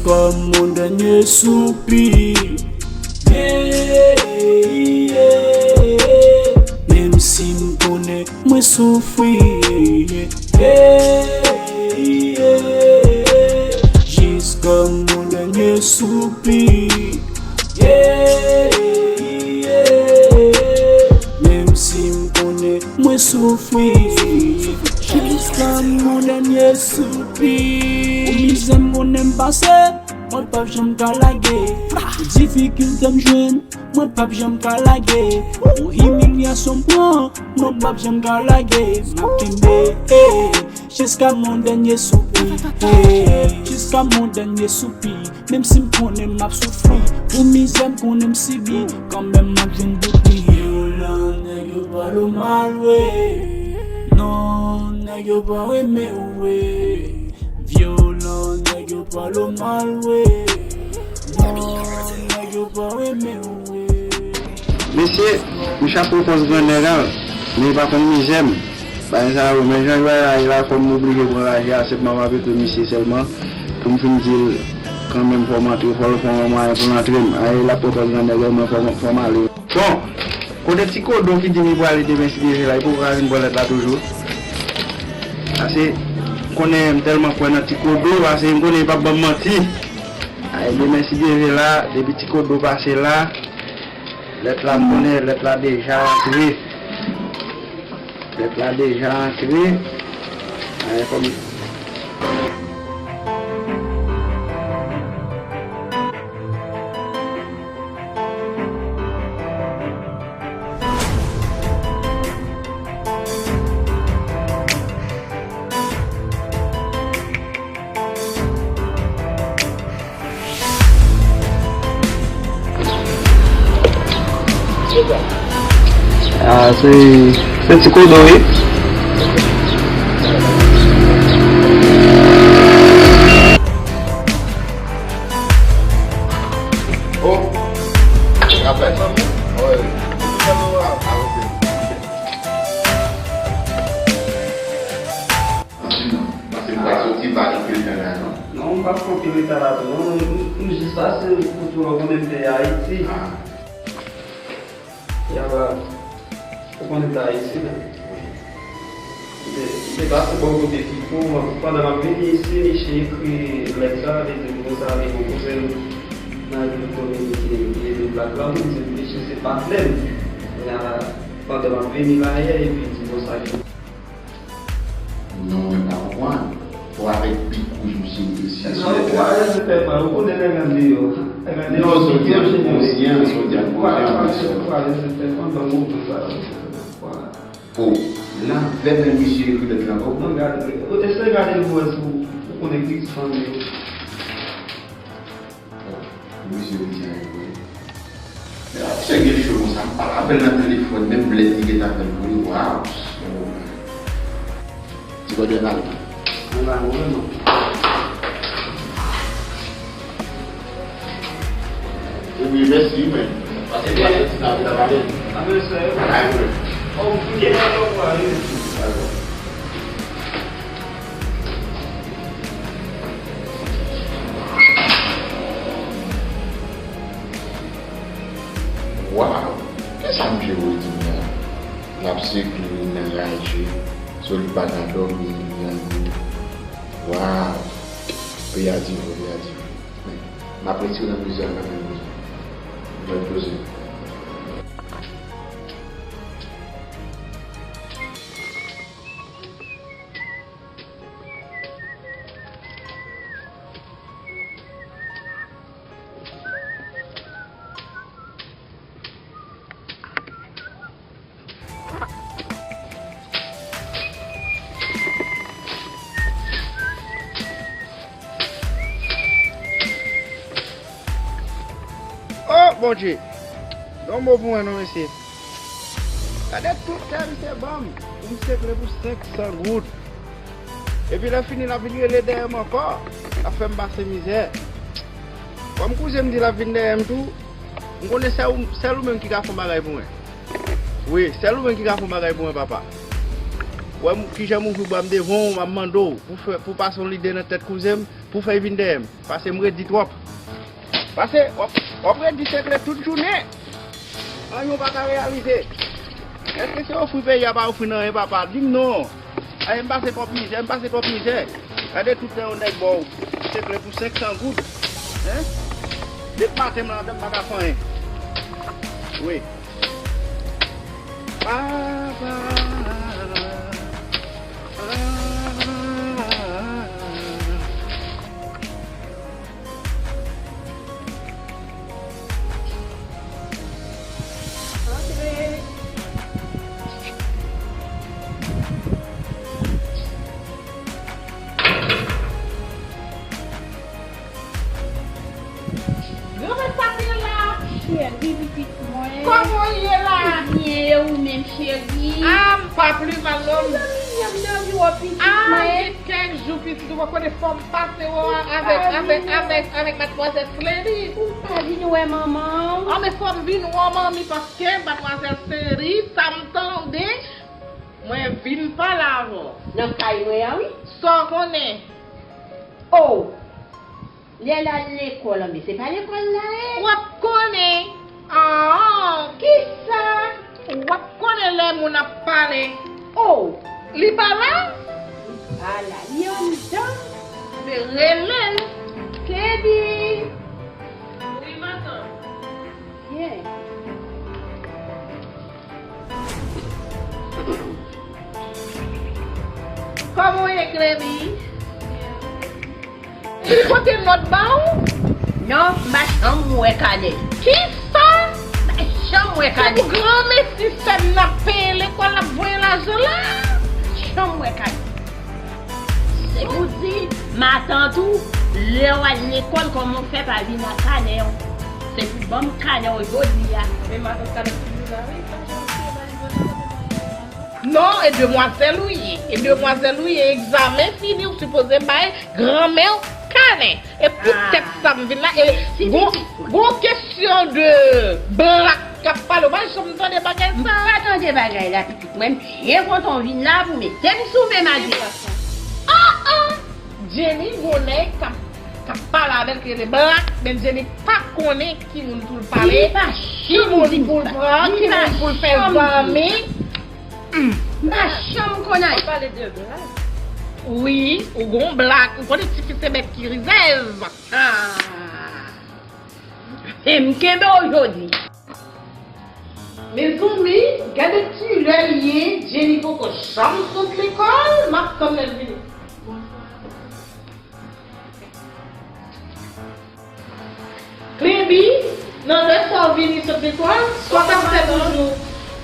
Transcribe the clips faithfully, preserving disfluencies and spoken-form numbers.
Jiska mon dènye soupi. Yeah, yeah. Menm si m konnen mwen soufri, yeah, yeah. Jiska mon dènye soupi. Yeah, yeah. Menm si m konnen mwen soufri, jiska mon dènye soupi. Pou mizè m konnen m pase, mwen p ap janm ka lage. Pou difikilte m jwenn, mwen p ap janm ka lage. Pou imilyasyon m pran, mwen p ap janm ka lage. M ap kenbe, eh, jiska mon dènye soupi, eh, jiska mon dènye soupi. Menm si m konnen m ap soufri, pou mizè m konnen m sibi, kanmenm m ap jwenn bout li. Vyolan, nèg yo pale w mal, wi. Non, nèg yo pa renmen w, wi. Vyolan, nèg yo pale w mal, wi. Non, nèg yo pa renmen w, wi. Mesye, m chapo pòs grannèg al, men li pa konn mizè m. Bagay sa yo, men jan yo al la, fò m oblije pran raje a, se pou m ap apepe misye sèlman, pou m fin di l, kanmenm, fò m antre, fò l fè yon mwayen pou l antre m. Ay, l ap pran pòs grannèg al, mwen fò m, fò m ale. Bon, kote ti Kodo ki di m li prale demen si Dye vle la, li poko ka vin pran lèt la toujou? Pase, m konnen m tèlman kwè nan ti Kodo, pase m konnen li p ap ban m manti. Ay, demen si Dye vle la, depi ti Kodo pase la, lèt la m konnen, lèt la deja antre. Lèt la deja antre. Ay, fò m Ah, se, se ti Kodo, wi. Oh, rapèl sa, wi. Anpil non. Paske m pa soti, m pa gen anpil tan la, non. Non, m pa pran anpil tan la tou, non. M, m jis pase pou tou lè w konnen m te Ayiti. Ah. Ya ba, ou konnen m te Ayiti, la. Wi. M te, m te pase bò kote Fifo, pandan m ap vini isi, misye ekri lèt sa, li di m konsa, li gon kouzen m nan Repiblik Dominikèn, li vin Black London, li di m misye se patnè m. Kounye a, pandan m ap vini la yè, epi li di m konsa, Non, mwen pa konprann. Fò avèk bik wouj misye ekri si lèt la. Ou pa lèze fè mal, ou konnen nèg andeyò. Nèg andeyò. Non, sa w di a m konsyan, sa w di a m konsyan, mwen sèl. Ou pa lèze fè mal, ban m konprann sa. O, nan vèb menm misye ekri lèt la ankò? Non, gade, ou eseye gade l pou wè si ou, ou konn ekri ti fanmi yo. Bon, misye vin di anyen vre. Men la, misye gen cho konsa, m pa t avè l nan telefòn, menm lèt li gentan fè l pou li, waw. Ti bòdè mal. Mwen pa move non. Wi, mèsi, men. Pase pale ti nan pita pale. A, men sè. Ay, vre. O, m gen nan lòt pale. Dakò. Waw! Kisa misye voye di m nan? L ap sekle, l anraje, so li pa ka dòmi, li an gou. Waw! Peyi a di vre, peyi a di vre. Men, m ap retire nan mize a kanmenm, mezanmi. Mwen poze. Oh, Bondye! Yon mo pou mwen non, mesye. Gade tout tè misye ban m pou m sekle pou senk san goud. Epi lè fini, l ap vin rele dèyè m ankò. L ap fè m pase mizè. Kòm kouzen m di l ap vin dèyè m tou, m konnen sèl ou, sèl ou menm ki ka fè yon bagay pou mwen. Wi, sèl ou menm ki ka fè yon bagay pou mwen, papa. Wè m, kijan m ouvri bra m devan w, m ap mande w pou fè, pou pase yon lide nan tèt kouzen m, Pou fè vin dèyè m. Pase m redi twòp. Pase, w ap, w ap redi sekre tout jounen. Anyen w pa ka reyalize. Èske se ofri peyi a pa ofri n anyen, papa? Di m non. Ay, m pase twòp mizè, m pase twòp mizè. Gade tout tan yon nèg ba w sekre pou senk san goud. Hein? Depi maten m la, m pa ka fè anyen. Wi. Papa. Granmèt sa te la. Cheri, pitit mwen. Kòman w ye la? Byen, e ou menm, cheri? Ah, m pa pli mal non. Mezanmi, m dòmi wè pitit mwen. Ah, gen kèk jou pitit ou pa konnen fò m pase wè w avèk, avèk, avèk, avèk madmwazèl Slady. Ou pa vin wè manman w? Ah, men fò m vin wè manmi paske madmwazèl Slady, sa m tande, mwen vin pale avè w. Nan kay mwen an, wi. Sa w konnen? Oh! Lè l al lekòl, anben, se pa lekòl la ye? W ap konnen. An! Kisa? W ap konnen lè moun ap pale. Oh! Li pa la? Li pa la. Li anndan. Anben, rele l. Kebi! Wi, matant. Byen. Kòman w ye, Klemi? Li pote nòt ba w? Non, m pa janm wè kanè. Kisa? M pa janm wè kanè. Se pou granmesi fè m n ap peye lekòl, l ap voye lajan la? Janm wè kanè. Se pou di matant ou, lè w al lekòl, kòman w fè pa vin ak kanè w? Se pou ban m kanè w jodi a. Men matant kanè toujou la, wi, pa janm siye valiz mwen, pa janm siye valiz mwen. Non, e demwazèl ou ye. E demwazèl ou ye, egzamen fini, ou sipoze bay granmè w kanè. E poutèt sa m vin la, e gon, gon kesyon de blak k ap pale, ou pa janm tande bagay sa? M pa tande bagay la, pitit mwen. M byen kontan w vin la pou mete m sou menm adrès. Ah, ah! Jenny, gon nèg k ap, k ap pale avè l ki rele blak, men Jenny pa konnen ki moun pou l pale, ki moun pou l pran, ki moun pou l fè zanmi. M pa janm konn anyen. W ap pale de blak? Wi, ou gon blak. Ou konnen tifi se bèt ki rizèz. Ah. E m kenbe w jodi. Mezanmi, gade kilè l ye, Jenny poko janm sot lekòl, m ap tann lè l vini. Klemi, nan lè sa w vini sot lekòl, sa w t ap fè toujou?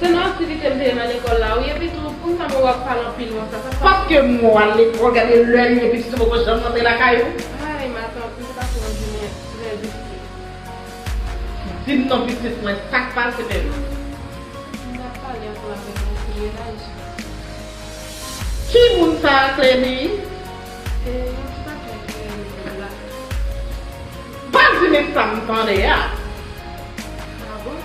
Se nan aktivite m te ye nan lekòl la, wi, epi tou, pou sa mwen w ap pale anpil konsa, sa pa. Paske m wè w al lekòl, gade lè l ye, epi tou poko janm rantre lakay ou. Ay, matant, m te pase yon jounen trè difisil. Di m non, pitit mwen, sa k pase menm? M t ap pale ansanm avèk yon ti menaj. Ki moun sa a, Klemi? Se yon ti patnè ki rele Black. Pa di m sa m tande a. Ah bon?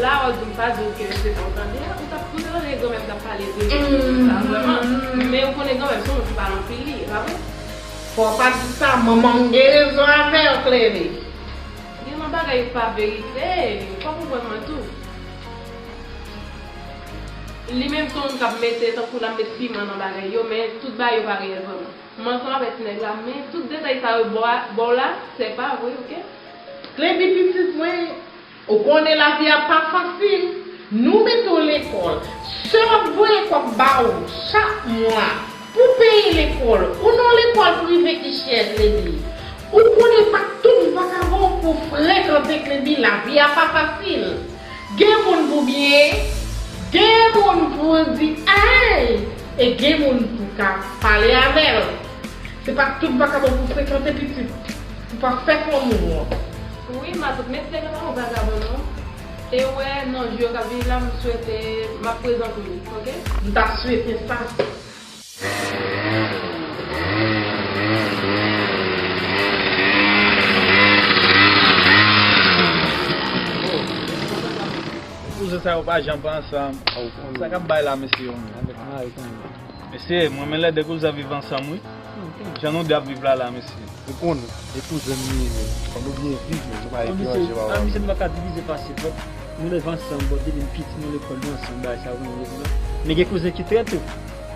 La w ap di m pa di w ke se sa w tande a, ou t ap, ou t ap tande granmè m t ap pale de sa vrèman. Men ou konnen granmè m se yon moun ki pale anpil li, e pa vre? Fò w pa di sa, manman m gen rezon avè w, Klemi. Gen yon bagay ki pa verite, fò w konprann mwen tou. Li menm se yon moun k ap mete, tankou l ap met piman nan bagay yo, men tout bagay yo pa reyèl vrèman. M ansanm avèk ti nèg la, men tout detay sa yo ba w la, se pa vre, oke? Klemi, pitit mwen, ou konnen lavi a pa fasil. Nou mete w lekòl. Sè w ap voye kòb ba w chak mwa pou peye lekòl. Ou nan lekòl prive ki chè, Klemi. Ou konnen pa tout vakabon pou frekante, Klemi, lavi a pa fasil. Gen moun pou byen, gen moun pou di ay, e gen moun pou ka pale avè l. Se pa tout vakabon pou frekante, pitit. Pou pa fè kòm ou. Wi, matant, men se pa yon vakabon non. E wè, nan jou yo k ap vini la, m swete m ap prezante w li, oke? M ta swete sa. Kouzen sa yo pa janm pa ansanm. Sa k ap bay la, mesye yo menm? Mesye, mwen men lè de kouzen viv ansanm, wi. Jan nou de ap viv la la, mesye. Ou konnen, e kouzen m li ye, men. Fò nou byen viv, men. Nou pa etranje, papa. Misye, nou pa ka divize pase lòt. Nou leve ansanm, bon, depi n piti, nou lekòl, nou ansanm, bagay sa, nou ye, non. Men gen kouzen ki trèt tou.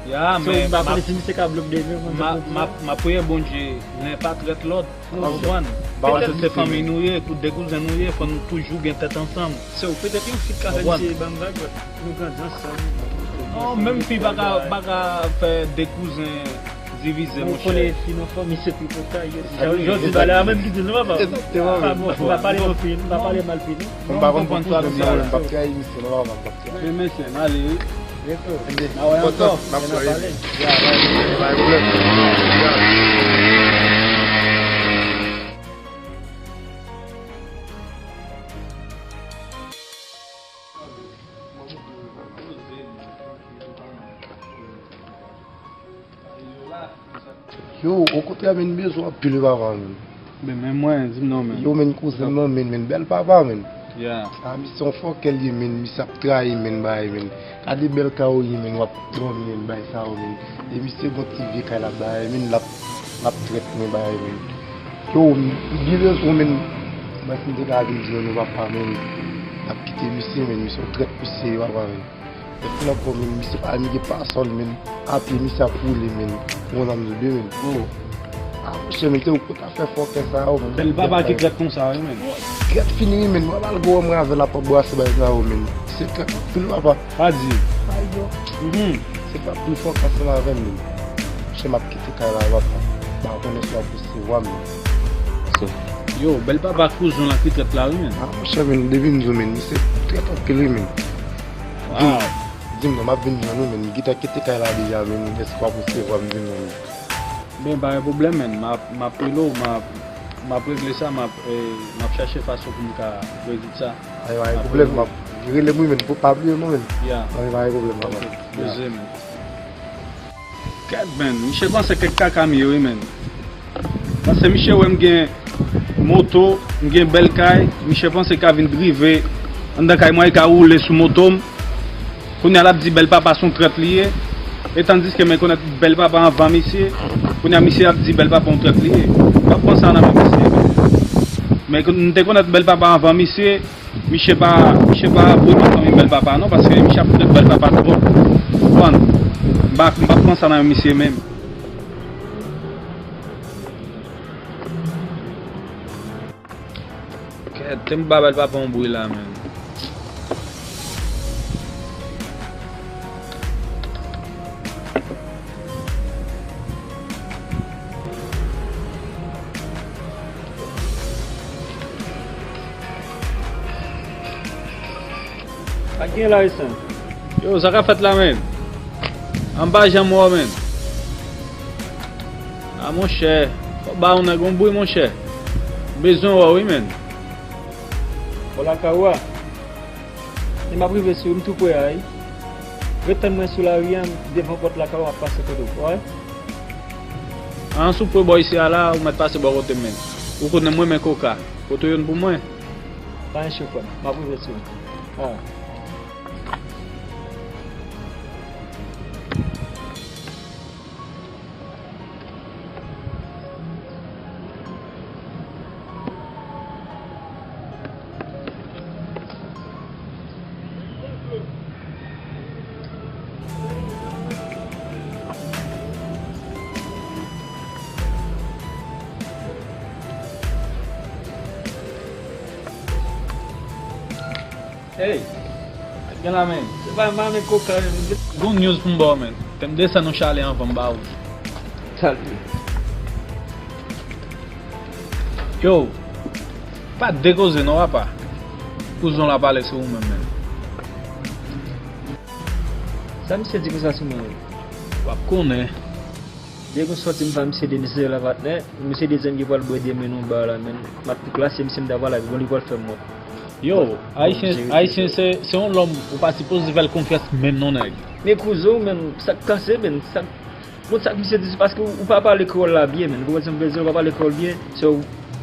Ya, men m pa konnen si misye ka blow up demen, m ap, m ap priye Bondye, len pa trèt lòt. Ou konprann? Petèt se fanmi nou ye, tout de kouzen nou ye, fò nou toujou gen tèt ansanm. So, petèt yon fi ka fè misye ban m vag, but nou grandi ansanm. Non, menm fi pa ka, pa ka fè de kouzen divize, monchè. Ou konnen fi nan fanmi se tripotay yo. Jodi bagay la menm ki di nou, papa. Egzakteman, men. Pa bon, m pa pale mal fi, m pa pale mal fi, non. M pa konn kouzen, non, m p ap trayi misye, non, papa, m p ap trayi. Men, mesye, m ale, wi. Byen tou. N a wè ankò. N ap pale. Ya, bay pwoblèm. Yo, okontrè, men, m bezwen w anpil, papa, men. Men, men mwen, di m non, men. Yo, men, kouzen m nan, men, men, bèl papa, men. Ya. A, misye yon fòkè l ye, men, misye ap trayi, men, bagay, men. Gade bèl kay ou ye, men, w ap dòmi, men, bagay sa yo, men. E misye gon ti vye kay l ap bagay, men, l ap, l ap trèt, men, bagay, men. Yo, m gen rezon, men. Mwen si m te ka vin di nou, papa, men. N ap kite misye, men, misye yon trèt misye ye, papa, men. Epi ankò, men, misye pa menm gen pasòl, men. Apye misye ap woule, men. Gon zam sou de, men. Oh. A, monchè, men, se ou k ta fè fòkè sa yo, men. Bèl papa ki trèt konsa, wi, men. Trèt fini, wi, men. Mwen pa al gwo wè mwen avè l ap brase bagay sa yo, men. Se trèt anpil, papa. Pa di. Ay, yo. Mhm. Se pa pou fòkè ansanm avè m, men. Monchè, m ap kite kay la, papa. M pa konnen si w ap resevwa m, men. Yo, bèl papa kouzen w la ki trèt la, wi, men. A, monchè, men, depi m di w, men, misye trèt anpil, wi, men. Wow. Di m non, m ap vin jwenn ou, men. M gentan kite kay la deja, men. Èske w ap resevwa m, di m non, men. Ben, pa gen pwoblèm, men. M ap, m ap rele w, m ap, m ap regle sa, m ap, eh, m ap chache fason pou m ka rezoud sa. Ay, pa gen pwoblèm, m ap rele m, wi, men. Pa bliye m non, men. Ya. Ay, pa gen pwoblèm, papa. Ok, poze, men. Kèt, men, misye panse kèk kaka m ye, wi, men. Paske misye wè m gen moto, m gen bèl kay, misye panse l ka vin drive anndan kay mwen, li ka woule sou moto m. Kounye a l ap di bèl papa se yon trèt li ye. E tandiske mwen konèt bèl papa anvan misye. Kounye a misye ap di bèl papa yon trèt li ye. M p ap pran sa nan men misye. Men m te konèt bèl papa anvan misye. Misye pa, misye pa premye fanmi bèl papa non, paske misye ap trèt bèl papa twòp. Ou konprann? M pa, m p ap pran sa nan men misye menm. Kèt, te m ba bèl papa yon bri la, men. Sa k gen la, Esen? Yo, sa k ap fèt la, men? An m pa janm wè w, men. A, monchè, fò w ba yon nèg yon bri, monchè. M bezwen wè w, wi, men. Bò lakay ou a? E m ap rive sou ou, m tou pre a, wi. Ret tann mwen sou lari a, devan pòt lakay ou, m ap pase kote w, wè? An, si w pre bò isi a la, ou mèt pase bò kote m, men. Ou konnen mwen renmen koka. Pote youn pou mwen. Pa gen cho, frè m. M ap rive sou ou. Ah. Hey, sa k gen la, men? Se pa m pa men koka, men. Gon news pou m ba w, men. Fè m desann yon chale anvan m ba ou. Salye. Yo, pa dekoze non, papa. Kouzen w la pale sou ou menm, men. Sa misye di konsa sou mwen? W ap konnen. Depi m sòti, m pa misye de mesye la patnè. Misye de zen ki pral bwè demen nan ba la, men. M ap tou klase misye, m ta pale avè l, bon, li pral fè m wont. Yo, Ayisyen, Ayisyen se, se yon lòm ou pa sipoze fè l konfyans menm non, nèg. Men kouzen w, men, sa k pase, men, sa k, bon, sa k misye di, se paske ou, ou pa pale kreyòl la byen, men. Ou konprann sa m vle di, ou pa pale kreyòl byen, so,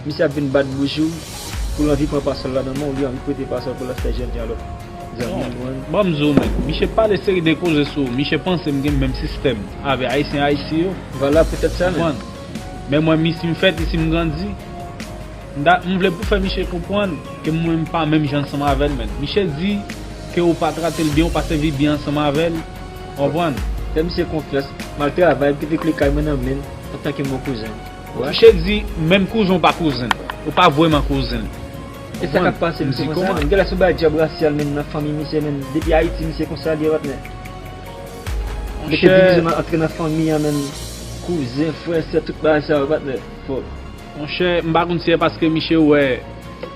misye ap vin bat bouch ou pou l anvi pran pasòl la nan men w, li anvi prete pasòl pou l ap fè jèn jan lòt. Bon, ban m di w, men, miche pale seri de koze sou ou. Miche panse m gen menm sistèm avè Ayisyen Ayiti yo. Valab poutèt sa menm. Konprann? Men mwen, m isi m fèt, isi m grandi. M ta, m vle pou fè miche konprann ke mwen, m pa menm jan ansanm avè l, men. Miche di ke ou pa trate l byen, ou pa sèvi byen ansanm avè l. Konprann? Fè misye konfyans. M al travay, m kite kle kay mwen nan men l, antanke m yon kouzen. Miche di, menm kouzen w pa kouzen l. Ou pa vrèman kouzen l. E sa k ap pase misye konsa menm? Genlè se yon bagay djab rasyal menm nan fanmi misye menm. Depi Ayiti misye konsa l ye, patnè. Mete divizyon nan, antre nan fanmi an menm. Kouzen, frè, sè, tout bagay sa yo, patnè. Fòk. Monchè, m pa konn si se paske miche wè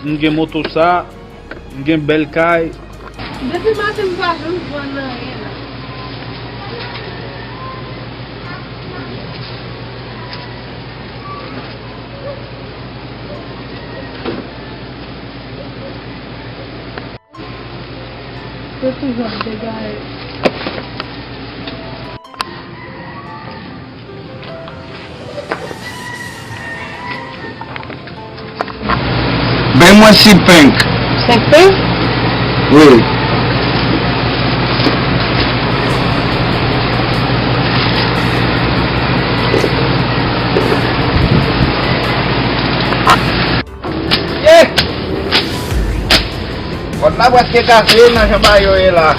m gen moto sa, m gen bèl kay. Depi maten m pa janm jwenn anyen la. Yo toujou ap degaye. Bay mwen senk pen. Senk pen? Wi. Ye! Pòt la prèske kase nan jan bagay yo ye la.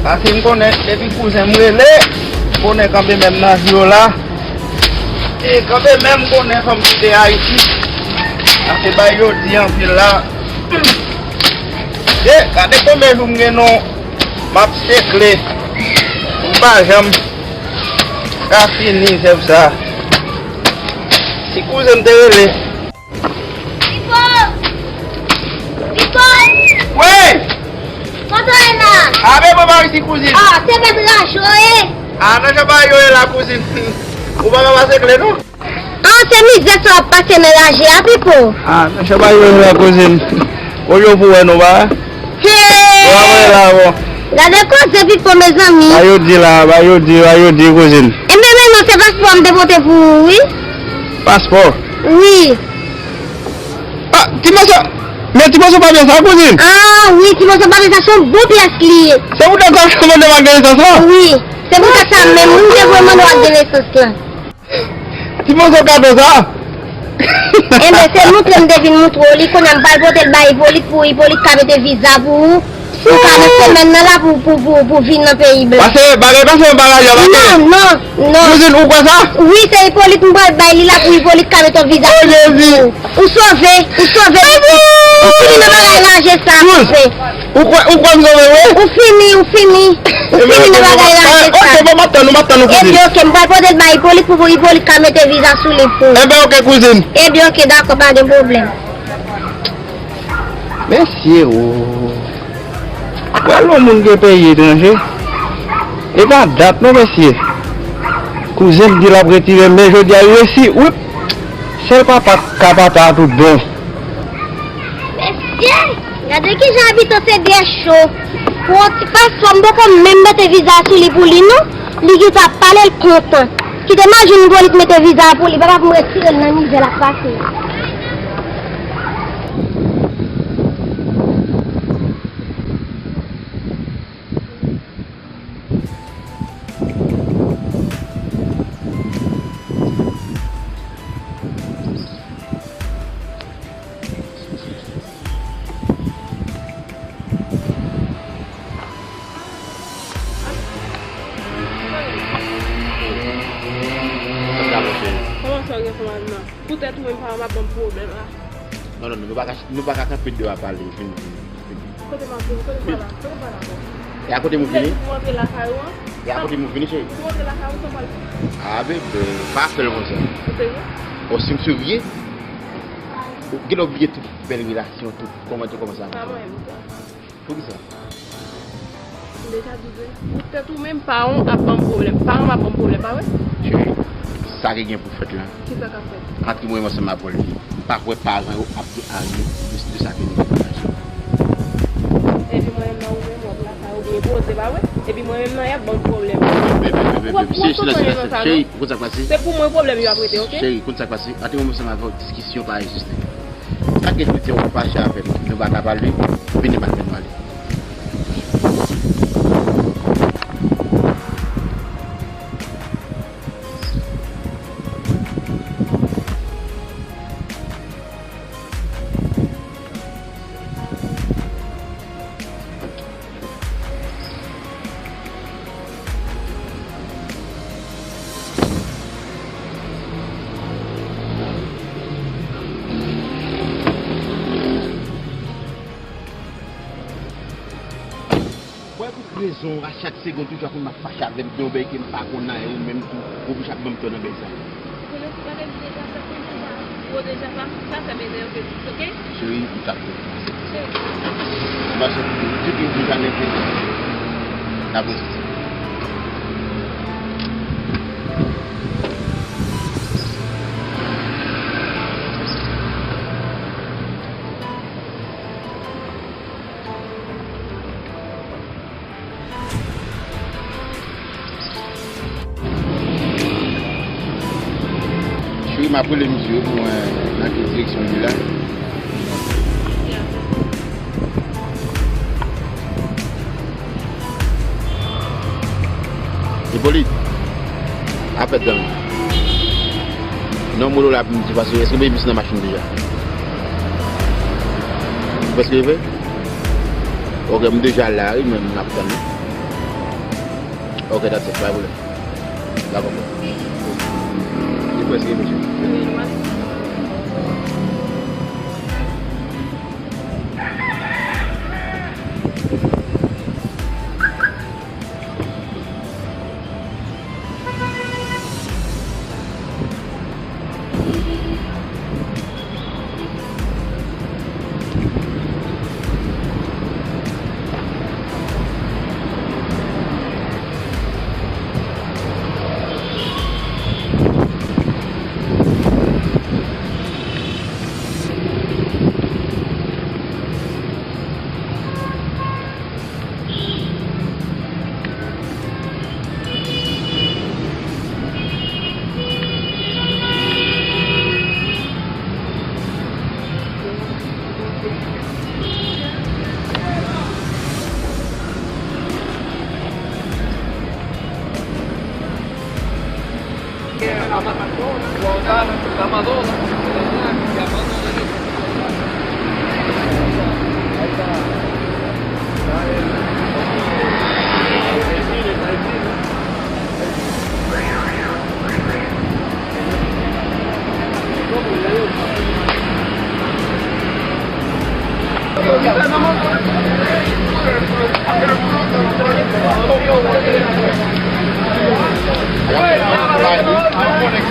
Paske m konnen depi kouzen m rele, m konnen kanpe menm nan vi yo la. E kanpe menm m konnen fò m kite Ayiti. Paske bagay yo di anpil la. E gade konbyen jou m gen non m ap sekle. M pa janm ka fini zèv sa. Si kouzen m te rele. Pipo! Pipo! Wi! Kote w ye la? A, men mwen pa isi, kouzin. A, se mèt raje w ye. A, nan jan bagay yo ye la, kouzin. Ou pa ka pase kle, non? A, se mizè sa w ap pase nan raje a, Pipo. A, nan jan bagay yo ye la, kouzin. Ou yo pou wè nou, ba? Hey! Ou pa wè la, bon. Gade koze, Pipo, mezanmi. Ba yo di la, ba yo di, ba yo di, kouzin. Enben, men non, se paspò m te pote pou ou, wi. Paspò? Wi. A, ti moso, men ti moso papye sa, kouzin. A, wi, ti moso papye sa, se yon bon pyès li ye. Se poutèt sa w mande m ak de lesans lan? Wi, se poutèt sa menm, wi, m te vle mande w ak de lesans lan. Ti moso kado sa. Enben, se moutre m te vin moutre w li, kounye a m pral pote l bay Ipolit pou Ipolit ka mete viza pou ou. Ou ka nan semèn nan la pou, pou, pou, pou vin nan peyi blan. Pase, bagay pase yon bagay a bagay. Non, non, non. Kouzin, ou kwè sa? Wi, se Ipolit m pral bay li la pou Ipolit ka mete yon viza pou ou. O Jezi! Ou sove, ou sove. Ou fini nan bagay raje sa, monchè. Ou kwè, ou kwè m sove vre? Ou fini, ou fini. Ou fini nan bagay raje sa. Oke, bon, m ap tann ou, m ap tann ou, kouzin. Ebyen, oke, m pral pote l bay Ipolit pou, pou Ipolit ka mete viza sou li pou ou. Enben, oke, kouzin. Ebyen, oke, dakò, pa gen pwoblèm. Mesye o. Wè lè yon moun gen peyi etranje. E pa dat non mesye. Kouzen m di l ap retire l men jodi a li resi. Wip. Sèl papa k ka papa a tout bon. Mesye, gade kijan abitan se byen cho. Pou yon ti paspò m poko menm mete viza sou li pou li non. Li gentan ap pale l kontan. Kite m al jwenn Ipolit mete viza a pou li, papa pou m retire l nan mizè l ap pase a. Kòman sa w gen fanm avè m nan? Poutèt ou menm pa w ap ban m pwoblèm la. Non, non, non, nou pa ka, nou pa ka kanpe de ap pale, vin, vin, vin. Kote m ap vin? Kote m pral la? Kote m pral la? E a kote m vini? Pou antre lakay ou an? E a kote m vini, cheri? Pou antre lakay ou, sa m pral fè? A, bebe, pa fè l konsa. Ou serye? O, si m serye, ou genlè bliye tout bèl relasyon, tout, kòman te kòmanse avè m. Pa mwen, poukisa? Poukisa? M deja di w, poutèt ou menm, pa w ap ban m pwoblèm. Pa w ap ban m pwoblèm, pa vre? Cheri, sa ki gen pou fèt la. Kisa k ap fèt? Antre mwen menm ansanm avè w li. M pa kwè paran yo ap gen aryen de, de sa ke nou gen nan kay sa. Epi mwen menm nan ou menm w ap lakay ou byen poze, pa vre? Epi mwen menm nan y ap ban m pwoblèm. Bebe, bebe, bebe, cheri, silans, silans, cheri, konn sa k pase? Se pou mwen pwoblèm yo ap rete, oke? Cheri, konn sa k pase? Antre mwen menm ansanm avè w, diskisyon pa egziste. Sa k gen pou di w fache avè m, nou pa ka pale, vini m al fè nou ale. Wè pou k rezon a chak segonn toujou ap vin ap fache avè m de yon bèy ke m pa konn anyen, ou menm tou, ou oblije ap ban m tò nan bèy sa. Konnen si bagay li deja fèt, li deja, ou deja pa, pa fè m enterese plis, oke? Cheri, m t ap fè w pase. Cheri. M pa sot di, di ke ou deja nan enterese. N ap rete. Cheri, m ap rele misye pou mwen nan ki direksyon li la. Ipolit, afè dan. Non, molo la pou m di, paske èske baby nan machin deja? Ou prèske rive? Ok, m deja la wi, men m ap tann. Ok, that's it, pa pwoblèm. Dakò, bro. Li prèske rive, cheri.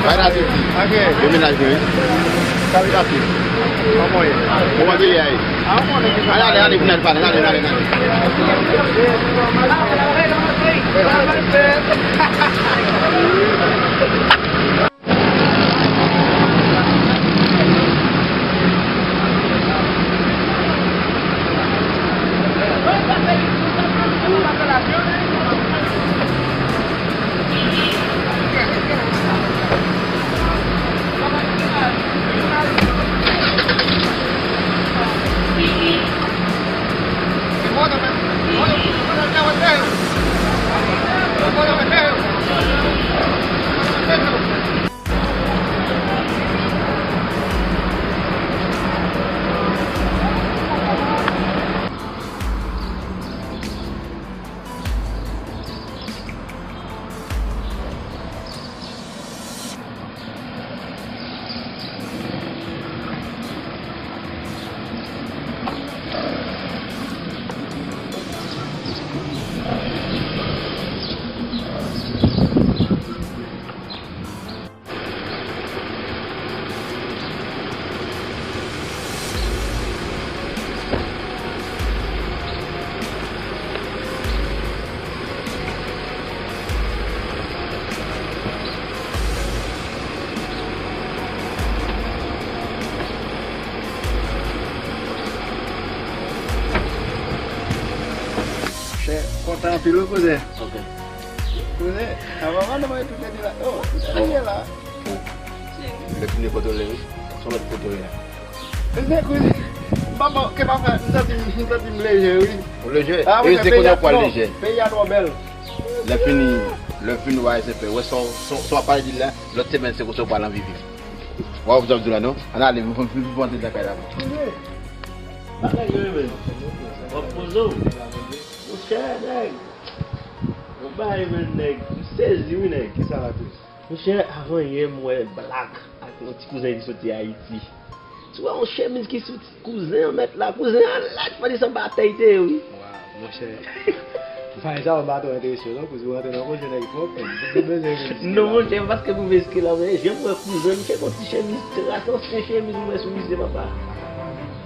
Bay la tout di. Yo menaj mwen wi. Sa li pase? Kòman ye? Kòman ye? Ale, ale, ale, vin al pale, ale, ale, ale. Chè, kontan anpil wi, kouzen. Ok. Kouzen, avan madanm mwen tou te di la, oh, ou te la. Lè fini kontwole wi. Son lòt kontwole la. Men kouzen, m pa bon, ke pa fè, m santi, m santi m leje wi. Ou leje? Ah, e se kounye a pou al leje. Peyi a twò bèl. Lè fini, lè fini, w a se fè. Wè sa w, sa w, sa w ap pale di la, lòt semèn se konsa w pral anvi viv. W a wè sa w ap di la non? Ann ale, m, m, m, m antre nan kay la. Kouzen, bagay yo menm. W ap poze w. Monchè, nèg. Yon bagay menm, nèg. M sezi wi, nèg. Kisa la, Kris? Monchè, avan yè m wè Black ak yon ti kouzen ki soti Ayiti. Si w wè yon chemiz ki soti, kouzen an mèt la, kouzen an lèd, pa di sanble atè l te ye wi. Waw, monchè. Fay sa, w pa twò enterese w non, kouz, ou rantre nan koze nèg twòp, ou bezwen vin isit. Non, monchè, paske pou veskil la, men, jan m wè kouzen, misye gon ti chemiz tras, ansyen chemiz m wè sou misye, papa.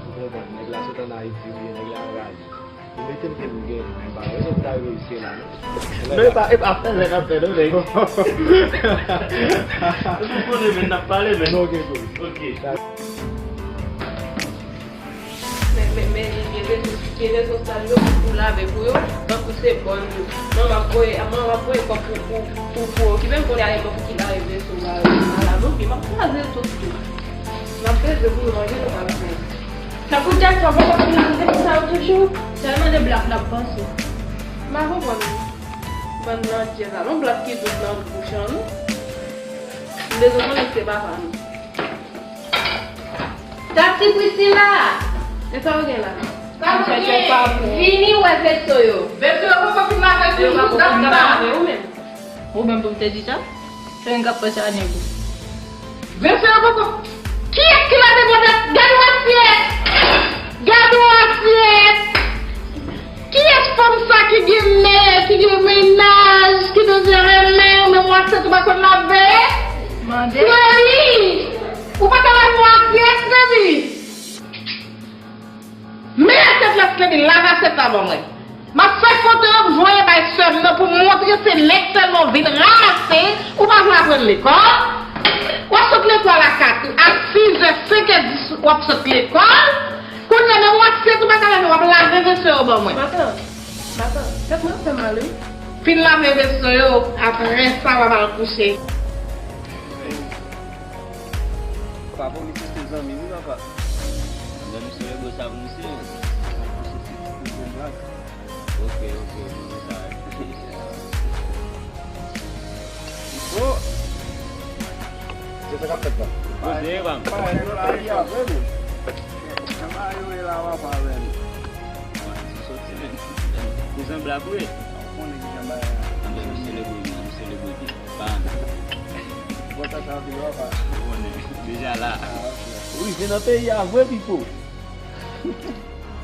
Ou konprann, nèg la sot ann Ayiti, oubyen nèg la anraje. Ou mete m ke m gen, m pa wè sa w ta rive isit la, non. Non, e pa, e pa fè lè n ap fè, non, nèg. Ou konnen, men, n ap pale, men. Non, ok, cool. Ok. Men, men, men, li gen rezo, gen rezo sal yo pou, pou lave pou yo, tankou se bòn yo. Mwen, m ap voye, mwen, m ap voye kòb pou, pou, pou, pou okipe m, kounye a, e bò pou ki lave veso a, a la, non, pi m ap kraze l tout tou. M ap bezwen pou yo manje, nou p ap jwenn. Tankou Jackson, poko fin lave veso sa yo toujou? Tèlman de blak n ap panse. M pa konprann bann nan dyèz la, non, blak ki dout nan bouch an, non. M bezwen konnen si se papa nou. Tati Priscilla! E sa w gen la? Sa w gen? Vini wè veso yo. Veso yo poko fin lave toujou, dat la. Ou menm. Ou menm pou m te di sa? Se mwen k ap panse a nèg ou. Veso yo poko. Kiyès ki lave bò dat? Gade yon asyèt! Gade yon asyèt! Kiyès fanm sa ki gen men, ki gen mennaj, ki bezwen renmen, ou menm w asyèt ou pa konn lave? Mande. Fleuri! Ou pa ka lave yon asyèt, Fleuri? Men asyèt la, Fleuri, lave asyèt la ban mwen. M ap fè foto yo, m voye bay sè m nan pou m montre se nèg sèlman w vin ranmase, ou pa vle aprann lekòl. W ap sot lekòl a kat, a sis è, senk è dis, w ap sot lekòl. Kounye a, menm w asyèt ou pa ka lave, w ap lave veso yo ban mwen. Matant, matant, tèt mwen ap fè m mal, wi. Fin lave veso yo, apre sa, w ap al kouche. Papa, misye se zanmi m, wi, papa. Nan misye, yo sa pou misye. Misye se ti kouzin blag. Ok, ok, misye sa. Oh! Se sa k ap fèt la. Poze, pa m. Pa, pa, pa, pa, pa, pa, pa. Jan bagay yo ye la, papa, menm. Mwen, se soti, menm. Kouzin blag, wi. Ou konnen ki jan bagay la. Anben, misye le boy, misye le boy. Ban. Kontan sa anpil, papa. Ou konnen. Deja la. Ah, ok. Ou rive nan peyi a vre, Pipo.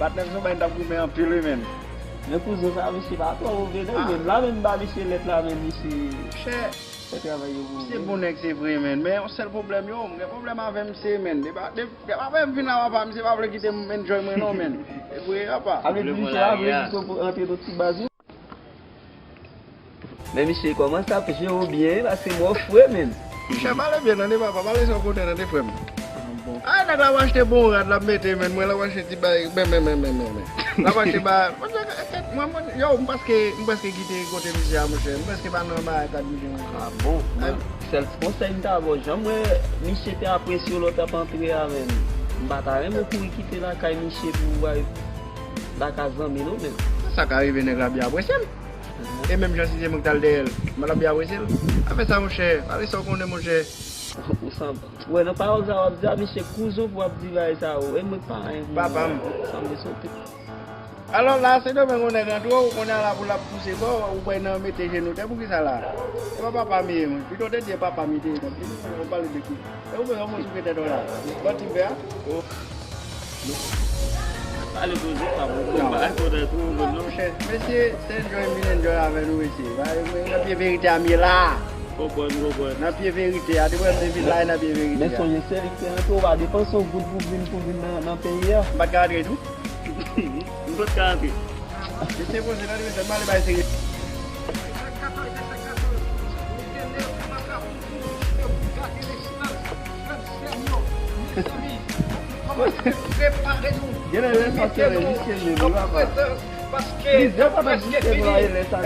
Patnè m se yon bagay m t ap goumen anpil, wi, menn. Men kouzen sa, misye pa twò move, non, menn. La menm m ba misye lèt la, menn, misye fè travay yo pou mwen. Misye bon nèg, se vre, menn. Men yon sèl pwoblèm, yo, m gen pwoblèm avè misye, menn. Depi, depi, depi apre m fin la, papa, misye pa vle kite m enjoy mwen, non, menn. E vre, papa. Sa vle di misye pa vle kite w antre nan ti baz, wi. Men misye kòmanse ap jere w byen, wi, paske mò fre, menn. Monchè, pale byen, tande, papa, pale sa w konnen, tande, frè m. Ah, bon. Ah, nèg la ap achte bon rad, l ap mete, menn, mwen, l ap achte ti bay, men, men, men. L ap achte bay, mwen, mwen, yo, m prèske, m prèske kite kote misye a, monchè. M prèske pa nan bagay kad misye, monchè. Ah, bon? Sèl ti konsèy m ta ba w, jan m wè misye te apresye w lè w t ap antre a, menn. M pa ta renmen w kouri kite lakay misye pou w al lakay zanmi, non, menn. Sa ka rive, nèg la byen apresye m. E menm jan si se mwen ki t al dèyè l, m pa t ap byen apresye l. Afè sa, monchè, pale sa w konnen, monchè. Ou sanble, wè, nan pawòl sa w ap di a, misye kouzen w pou w ap di bagay sa yo. E mwen k pa anyen pou mwen. Papa m. Sanble sote. Alò la, se demen yon nèg antre w, kounye a la pou l ap pouse kò w, ou pral nan mete jenou tè, poukisa la? E pa papa m ye, mwen. Pito w te di e papa m li te ye, tanpri, ou pale de ki? E ou bezwen mwen souke tèt ou la? Bon, ti m pè a? Oh. Pale koze pa bon, pa koze tou, non. Monchè, mesye, se enjoy m vin enjoy avè nou, mesye. Ba, mwen, nan pye verite a m ye la. Konprann, konprann. Nan pye verite a, depi mwen vin la, e nan pye verite a. Men sonje, se li ki te antre, ou pa depanse yon goud pou vin, pou vin nan, nan peyi a. M pa t ka antre tou? M pa t ka antre. Mesye, poze nan mesye, m ale bay serye. Genlè lè sa se lè Jisyen menm, wi, papa. Plizyè papa Jisyen la, e lè sa,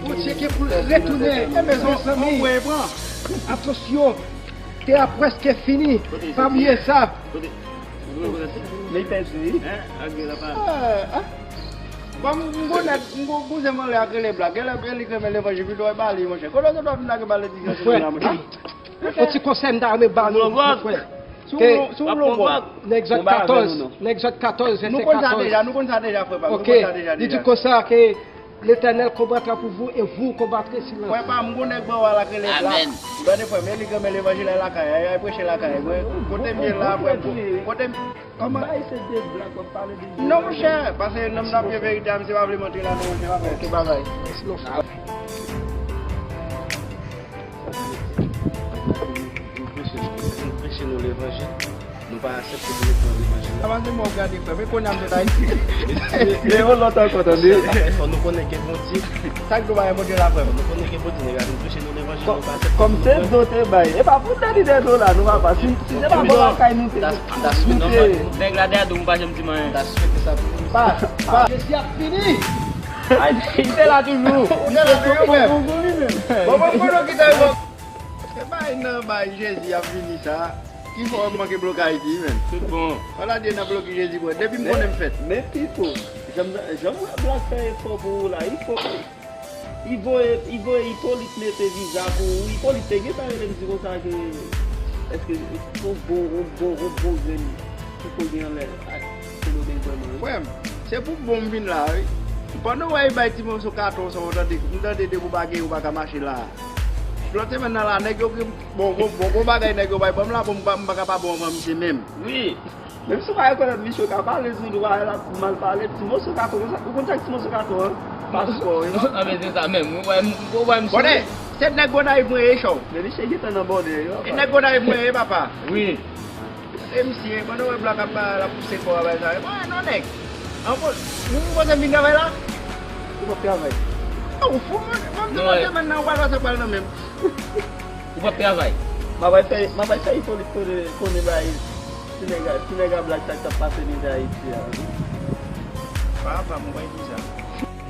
Bondye gen pou l retounen. E mezanmi, atansyon, te a prèske fini. Pa bliye sa. Men pèdi, wi. Bon, m gon nèg, m gon kouzen m anlè ak rele Blak. Genlè li k renmen levanjil, pito w ba li, monchè. Kote w sot ap vin lage bal legliz nan semèn la, monchè? Yon ti konsèy m ta renmen ba nou, frè. Ke nèg zòt katòz, nèg zòt katòz, vèsè katòz. Nou konn sa deja, nou konn sa deja, frè pa m. Nou konn sa deja, deja. Li di konsa ke L'Éternel combattra pour vous et vous combattrez si Frè pa m, gon nèg bò a la k rele Blak. Amèn. Ou tande frè m, e li k renmen levanjil la lakay, ay, ay preche lakay. Mwen, kote m ye la, frè m, kote m, kòman? Bay se de Blak w ap pale de Non, monchè, paske nonm nan pye verite a, misye pa vle m antre la, non, monchè, pa fè okenn bagay. Mèsi, non, frè. Vin preche, vin preche nou levanjil. Nou pa aksepte pou nou pran levanjil la. Sa pa se mò w gade frè, men kounye a m sot Ayiti. Men yon lòt ankò, tande. Fò nou konnen gen Bondye. Sa k nou pa gen Bondye la, frè m? Nou konnen gen Bondye, nèg la vin preche nou levanjil, nou pa aksepte pou nou pran. Kòm se do te bay. E pa pou tande de do la, nou papa. Si, si se pa bon lakay nou te. Nèg la dèyè do m pa janm di m anyen. Ta swete sa pou nou. Pa, pa. Jezi ap fini. Ay, li te la toujou. Ou te la toujou, frè. Bon, bon, bon, nou kite yo. Se bay nan bay Jezi ap vini sa. Ki fè w ap manke bloke Ayiti, menn? Tout bon. Fò la di nan bloke Jezi, bro. Depi m konnen m fèt. Men Pipo, jan m, jan m wè Blak fè efò pou ou la, li fò. Li voye, li voye Ipolit mete viza pou ou. Ipolit te gentan rele m di konsa ke, èske, yon bon, yon bon, yon bon grenn Pipo gen anlè ak Kolonèl vrèman, wi. Frè m, se pou bon m vin la, wi. Pandan w wè y bay ti moso katon sa, w tande, m tande depi w pa gen, ou pa ka mache la. Lòt semèn nan la, nèg yo gen, bon, bon, bon, bon bagay nèg yo bay ban m la, bon, m pa, m pa ka pa bon anvan misye menm. Wi. Menm si w pa rekonèt misye, w ka pale sou li, w pa wè l ap mal pale, ti moso katon konsa, ou konn sa k ti moso katon an? Paspò, wi. Anben, se sa menm, ou wè, ou wè misye. Bòdè, se nèg Gonayiv mwen ye, cho. Men misye gentan nan bòdè, wi, papa. E nèg Gonayiv mwen ye, papa. Wi. E misye, pandan w wè Blak ap pale, l ap pouse kò a bay sa, mwen, non, nèg. An bon, ou poze m vin travay la? Ou p ap travay. A, ou fou, mwen, mwen, mwen, mwen, nan, ou pa wè sa pral nan menm. Ou p ap travay. M ap al fè, m ap al fè Ipolit konnen, konnen bay ti nèg a, ti nèg a Blak sa k t ap pase mizè Ayiti a, wi. Pa, pa, mwen pa di sa.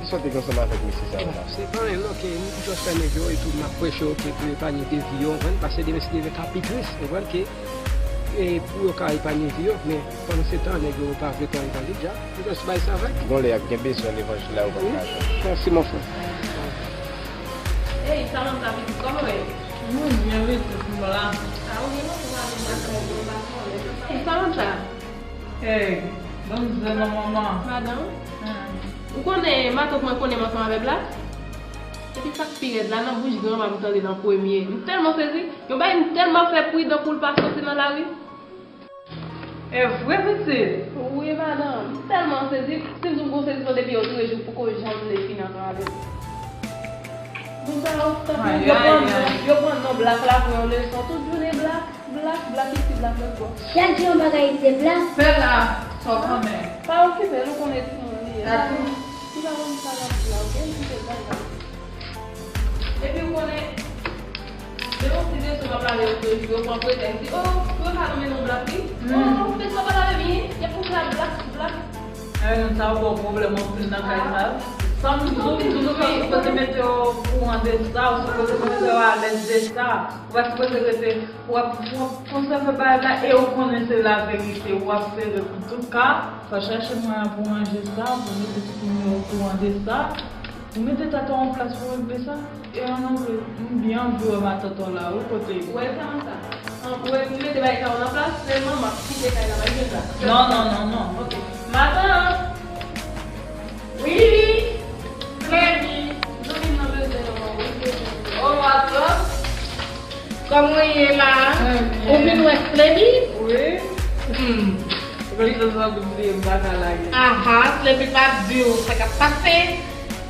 Ki sòti ansanm avèk mesye sa yo la? Se pa anyen, non, ke m jis fè nèg yo, epi m ap preche yo ke pou yo epanye de vi yo, ou konprann? Paske demen si Dye vle ka pi tris, ou konprann, ke, e, pou yo ka epanye vi yo, men pandan se tan, nèg yo pa vle pran levanjil dja. Ou jis bay sa avèk. Gon lè y ap gen bezwen levanjil la, yo p ap ka jwenn. Mèsi, mon frè. Ey, Samantha, pitit, kòman w ye? Mwen byen, pitit, m la. A, ou gen lontan w pa vin lakay mwen, m pa konnen. Ey, Samantha. Ey, manzè nan manman. Madanm. Hmm. Ou konnen, matant mwen konnen m ansanm avè Blak. Epi sa k pi rèd la, nan bouch granma m tande l an premye. M tèlman sezi, yon bagay m tèlman fè pridan pou l pa soti nan lari. E vre, pitit? Wi, madanm. M tèlman sezi, si m di w m gon sezisman depi yè otoujou poko janm vle fin ansanm avè l. Moun sa yo, tankou yo pran, yo pran non Blak la pou yon leson. Tout jounen Blak, Blak, Blak isi, Blak lòtbò. Chak jou yon bagay de Blak. Fè la, sa w konnen. Pa okipe l, ou konnen timoun li ye. Li pa konn sa l ap di la, oke? Kite l bay la. Epi ou konnen, lè yon ti mesye pa pale yo toujou, yo pran pretèks, di, o, pou yo ka nonmen non Blak wi. O, mesye pa pale avè m, y ap kontre ak Blak, Blak. Ay, moun sa yo ba w pwoblèm anpil nan kay sa yo. San m di w, m di w, ou pa sipoze mete w okouran de sa, ou sipoze mete w alèz de sa. Ou pa sipoze rete, w ap, w ap konsève bagay la e ou konnen se laverite, w ap sere pou tout ka. Fò chache mwayen pou ranje sa, pou mete timoun yo okouran de sa. Ou mete tèt ou an plas pou regle sa. E an angle, m byen anvi wè matant ou la, wi, kote yo. Ou wè sa, sa? An, ou wè, m mete bagay sa yo nan plas, sèlman m ap kite kay la, m ap jwenn la. Non, non, non, non. Ok. Matant! Wi! Klèbi! Zanmi m nan bezwen w, wi, bezwen w. O, matant! Kòman w ye la? Mwen byen. Ou vin wè Slemi? Wi. Hmm. Ou konn jan Slemi bliye m pa ka lage. Aha, Slemi pa di w sa k ap pase.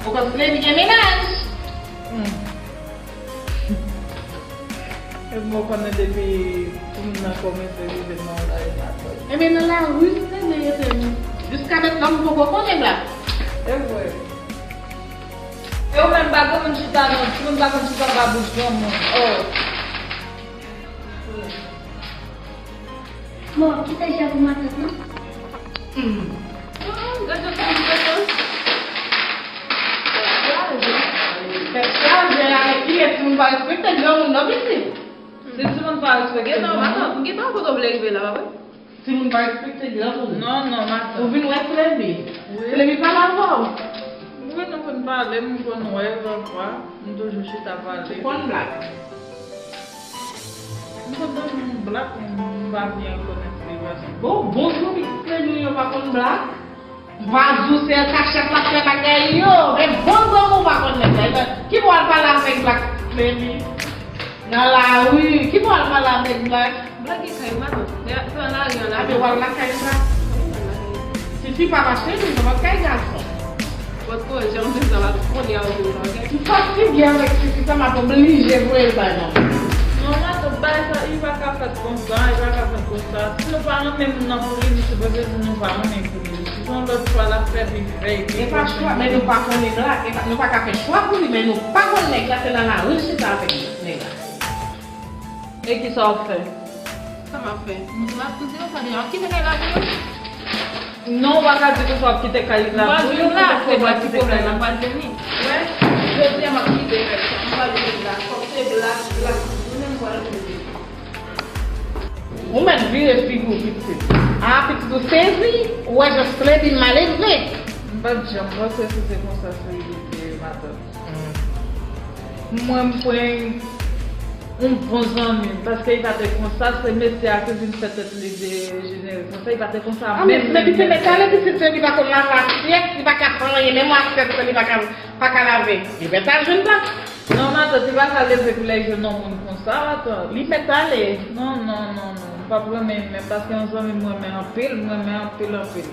Ou konn Slemi gen mennaj. Hmm. E mwen konnen depi timoun nan kòmanse rive nan lari matant. Ebyen nan lari Slemi rete wi. Jiska mentnan m poko konnen la. E vre. E ou menm pa gen moun chita non, timoun pa konn chita anba bouch granmoun. Oh. Bon, kite jan pou matant non. Hmm. Oh, gade jan timoun fè tan. Tèt chaje, tèt chaje, avèk kiyès timoun pa respekte granmoun non pitit. Si timoun pa respekte granmoun. Gentan, matant, gentan kote w vle rive la, pa vre? Timoun pa respekte granmoun. Non, non, matant. Ou vin wè Slemi. Wi. Slemi pale avè w. Wi, nou konn pale, m konn wè l pafwa. M toujou chita pale. Ou konn Blak. M konn tande moun Blak, m pa byen rekonèt li paske. Bon, bon zanmi Slemi yo pa konn Blak. M pa di w se an kachèt l ap fè bagay yo. Men bon Nan lari, ki bò al pale avèk Black? Black gen kay matant. Se nan lari an la. Ape w al lakay li la. Tifi pa mache, li nan kay gason. Pot koze, m bezwen la, kounye a ou vin la, oke? M fatige avèk tifi sa, m ap oblije voye l bay manman. Non, matant, bagay sa, li pa ka fèt konsa, li pa ka fèt konsa. Si nou pa renmen moun nan pou li, li sipoze di nou pa renmen pou li. Si se yon lòt chwa l ap fè, li fè, epi... E pa chwa, men nou pa konnen Black, e pa, nou pa ka fè chwa pou li, men nou pa konn nèg la, se nan lari l chita avèk nèg la. E kisa w ap fè? Sa m ap fè? M ap di w sa deja. W ap kite kay la pou yo? Non, w pa ka di konsa w ap kite kay la pou yo. M pa jwenn la, se pa ti pwoblèm la, m pa jwenn li. Wè, jodi a m ap kite kay sa. M pa jwenn la. Fòk se Black, Black, ou menm pral jwenn li. Ou mèt vire figi w pitit. A, pitit ou sezi, ou wè jan Slady malelve. M pa t janm panse si se konsa Slady te ye, matant. Mwen, m pran yon bon zanmi m, paske li pa te konsa, se mesye a ki vin fè tèt li dejenere konsa, li pa te konsa menm, menm, menm. A, men, men pitit, men talè pitit se li pa konn lave asyèt, li pa ka fè anyen, menm asyèt li pa ka, pa ka lave. Li mèt al jwenn Black. Non, matant, li pa ka leve pou l al jwenn yon moun konsa, matant. Li mèt ale. Non, non, non, non, m p ap renmen li menm, paske yon zanmi m renmen anpil, m renmen anpil, anpil.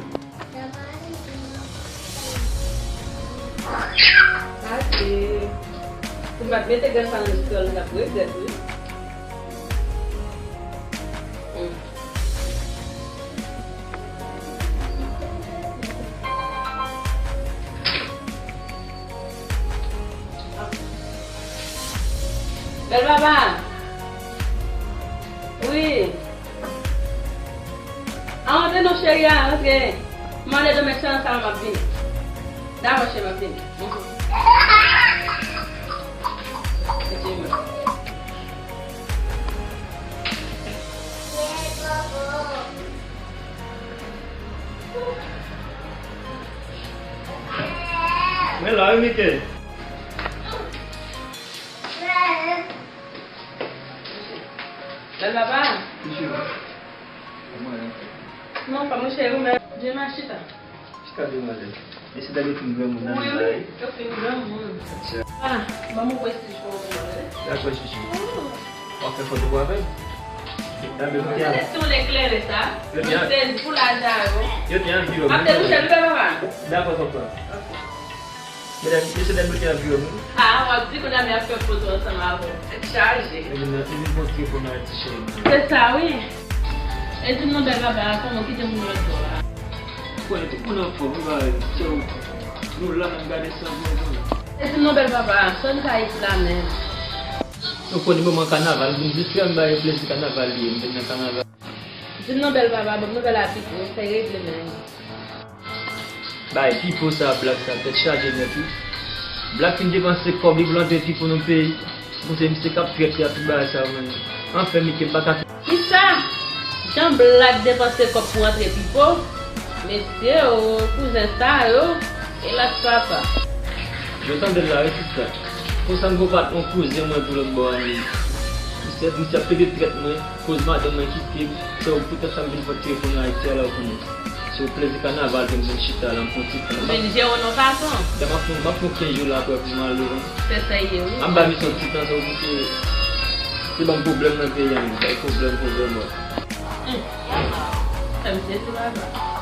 Ase. Si m pa t mete gras sa nan istwa, l t ap regrèt, wi. Hmm. Bèl papa. Wi. A, antre non, cheri a, antre. M ale dòmi nan sal, m ap vini. Dakò, cheri, m ap vini. Mhm. Ok, mwen. Men la, wi, Mike. Bèl papa. Kòman ye? Non, pa mouche ou menm. Byen, m a chita. Chita demwazèl. Mesye dam yo fin granmoun nan la, wi. Wi, yo fin granmoun. Ah, ban m yon prestij pou ou, tande. Dakò, chouchou. W ap fè foto pou avè m? Dam yo te... Gade si w eklere sa. Yo te... Mwen sezi pou laj a yo. Yo te anvi yo. M ap te kouche, wi, bèl papa. Dakò, papa. Ok. Medam, mesye dam yo te anvi yo, wi. Ah, w ap di kounye a m ap fè foto ansanm avè w. Tèt chaje. Li vin, li vin montre pou nou ti cheri. Se sa, wi. E di m non, bèl papa, kòman, kite moun yo dò a? Ou konnen tout moun anfòm, wi, bagay. Se ou, nou la, n ap gade sa pou nou. E di m non, bèl papa, sòn Kayis la menm. Ou konnen moman kanaval, m vin jis fè m bay plezi kanaval li ye, m vin nan kanaval. Di m non, bèl papa, ban m nouvèl a Pipo, fè regle menm. Bay Pipo sa, Black sa, tèt chaje nèt, wi. Black fin depanse kòb li pou l antre Pipo nan peyi. Bon, se misye k ap trèt li a tout bagay sa yo, menm. Anfen, Mike, m pa ka... Kisa? Jan Black depanse kòb pou antre Pipo? Mesye o, kouzen sa yo, elas papa. Yo tande l la, wi, sista. Konsa m gon pa t yon kouzen mwen pou lòt bò a, li. Misye, misye ap plede trèt mwen. Koz madanm mwen kite m, se ou poutèt sa m vin fè telefòn Ayiti a la, ou konnen. Se yon plezi kanaval ke m vin chita la, m pran ti tan. Ou vin jere w nan fason. Dam, m ap fè, m ap fè kenz jou la apre pou m ale, wi. Se sa ye, wi. An ba misye yon ti tan, se ou ki te, te ban m pwoblèm nan peyi a, wi. Bay pwoblèm, pwoblèm, wi. Hum. Fè m sezi, papa.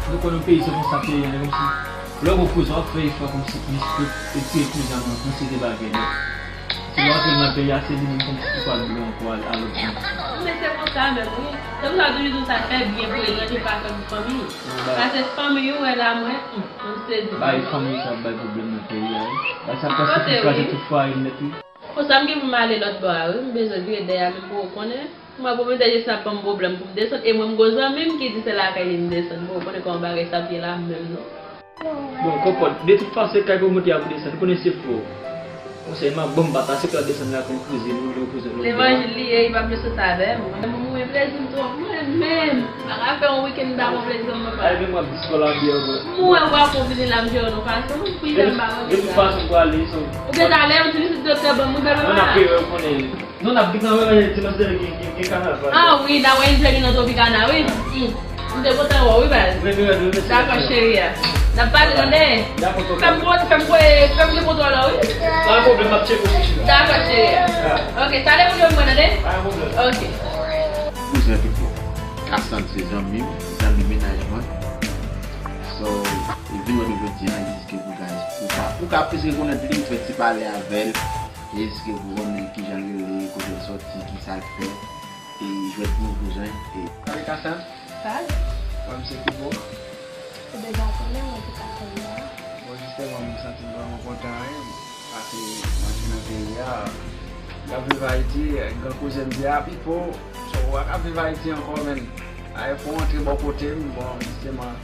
Nou konn yon peyi se konsa peyi a, kòmsi lè w gon kouzen w ap fè efò kòmsi pou, pou retire kouzen an nan kantite bagay yo. Si w antre nan peyi a, se li menm kòmsi ki pral di w ankò al, al lòt bò. Men se konsa menm, wi. Se pou sa yo toujou di w sa, fè byen pou etranje, pa fè pou fanmi. Paske fanmi yo wè la, mwen, hum, m sezi. Bay fanmi sa ap bay pwoblèm nan peyi a, wi. Bay sa ap kraze tout fwaye nèt, wi. Konsa m gen pou m ale lòt bò a, wi. M bezwen vire dèyè a menm pou ou konnen. Mwen, pwomotè jis ap ban m pwoblèm pou m desann. E mwen, m gon zanmi m ki di se lakay li m desann. Bon, ou konnen kòman bagay sa ap ye la menm, non. Bon, konpòt. De tout fason, se kay pwomotè a pou desann. Ou konnen se fò. Konsèy m ap ban m, pa ta se pou desann lakay yon kouzen, yon kouzen lòt bò a. Levanjil li ye, li p ap vle sot avè m. Mwen, mwen, plezi m twòp. Mwen menm, m pa ka fè yon wikenn m pa pran plezi m, mwen pa. Ay, men mwen ap diskò la byen, mwen. Mwen, w ap vini la, m jere nou fason. Pou itan m pa renmen sa. De tout fason, pou ale, so. Ou gen talè, ou di li se doktè ban m, ou bèl mama. Mwen ap peye, ou konnen. Non, n ap vin nan dimanch dènye gen, gen, gen kanaval. Ah wi, n ap enjoy li nan Tropicana, wi. Mm. M te kontan wè w, wi, baz. Wi, wi, wi, wi, dakò, cheri a. N ap pale, tande. Fè m pran, fè m pran, fè m depoze w la, wi. Pa gen pwoblèm, m ap tcheke w sou chita. Dakò, cheri. Ok, talè pou nou mwen, tande. Pa gen pwoblèm. Ok. Kouzen Pipo. Kasandra se zanmi m, zanmi mennaj mwen. So, li vin wè nou jodi a, li di ke pou ka, pou ka, pou ka plis rekonèt li, m fè ti pale avè l. Eske pou konnen kijan l rele, kote l soti, kisa l fè, e jwèt pou kouzen, e. Pale Kasandra? Pale. Mwen, se Pipo. Ou deja konnen, mwen, se Kasandra. Bon, jisteman, mwen santi m vrèman kontan, wi. Pase m antre nan peyi a, m ap viv Ayiti, gran kouzen m di a, Pipo, so, w ap viv Ayiti ankò, menn. Ay, fò w antre bò kote m, bon, jisteman,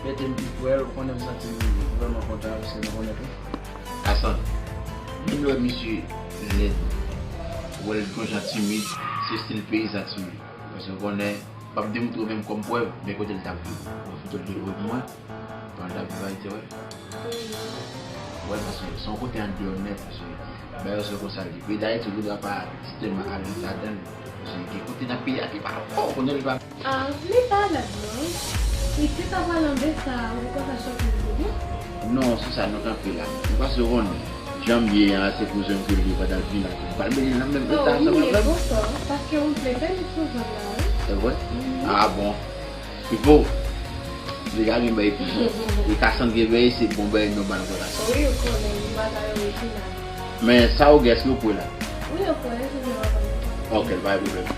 mete m pi prè l, ou konnen m santi m vrèman kontan, paske m konnen tou. Kasandra, m wè misye lèd. Ou wè l gon jan timid, se estil peyizan timid. Paske w konnen, m p ap di m tou menm kòm prèv, men kote l t ap viv. Mwen foto l dwe pou mwen, pandan l t ap viv Ayiti, wè. Wè, paske se yon kote andeyò nèt, paske bagay yo se konsa l ye. Peyi Dayiti, ou gen dwa pa tèlman alèz ladan l. Paske gen kote nan peyi a ki pa bon, kounye a li pa Ah, li pa lèd non. Li te ka pale anglè sa, ou konn sa chòk li vle di? Non, se sa nou kanpe la. Nou pase w konnen. Jan m ye a, se kouzen m ke l ye, pandan l vin la, m pral mete l nan menm eta ansanm avè m. Paske ou vle fè li sou zòn la, wi. Se vre? Ah bon. Pipo, deja gen bagay Pipo. E Kasandra gen bagay, se bon bagay nòmal pou Kasandra. Wi, ou konnen, li pa ta yo rete la. Men sa ou gen, èske ou prè la? Wi, ou prè, se vre, ou prè. Ok, pa gen pwoblèm.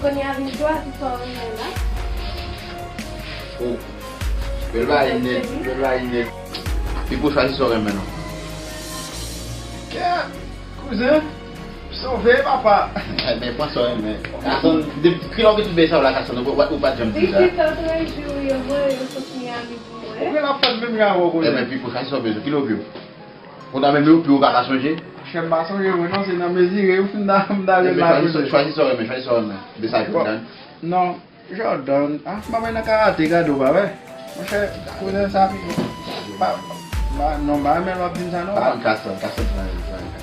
Kounye a vin chwazi sa w renmen la. Oh. Bèl bagay nèt, bèl bagay nèt. Pipo, chwazi sa w renmen non. Kè, kouzen, sove papa. Ebyen, pran sa w renmen. Gason, de kilè w gen tout bagay sa w la, gason, ou pa, ou pa janm di sa. Pitit an trè jou, yo voye yo sot Miami pou mwen. Ou gen la fèt menm jan avè w, kouzen. Ebyen, Pipo, chwazi sa w bezwen. Kilè w pi w? Ou ta menm yo pi w pa ka sonje? Chè m pa sonje vre non, se nan mezire m ta, m ta jwenn la. Chwazi sa w renmen, chwazi sa w renmen. De sa Jordan? Non, Jordan. Ah, m pa nan karate, gade w pa wè. Monchè, kouzen sa, pa, pa, non, m pa renmen lè w ap di m sa non. Pa konn Kasandra, Kasandra, Kasandra.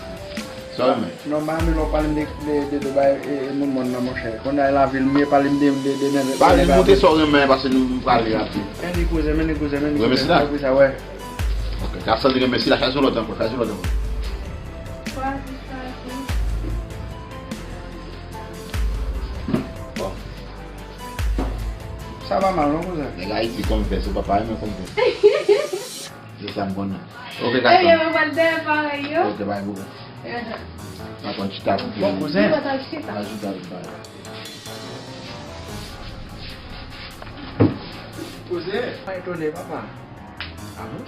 Sa w renmen? Non, m pa renmen lè w pale m de, de, de, de bay, e, e, moun mòn nan, monchè. Kounye a e lavi l m ye, pale m de, de, de, de, de, pale m, montre sa w renmen, paske nou, nou prale rapid. Men li kouzen, men li kouzen, men li kouzen. Renmen sila? Sa, wè. Ok, Kasandra renmen sila, chwazi yon lòt ankò, chwazi yon lòt ankò. Chwazi, chwazi. Bon. Sa pa mal non, kouzen. Nèg Ayiti konn vès, ou pa parèy mwen konn vès. Se sa m konnen. Ok, Kasandra. Ebyen, mwen pral dèyè parèy yo. Ok, pa gen pwoblèm. Ahan. N a pran chita pou... Bon, kouzen. Mwen pral chita. N a chita pou parèy. Kouzen. Mwen etone, papa. Ah bon?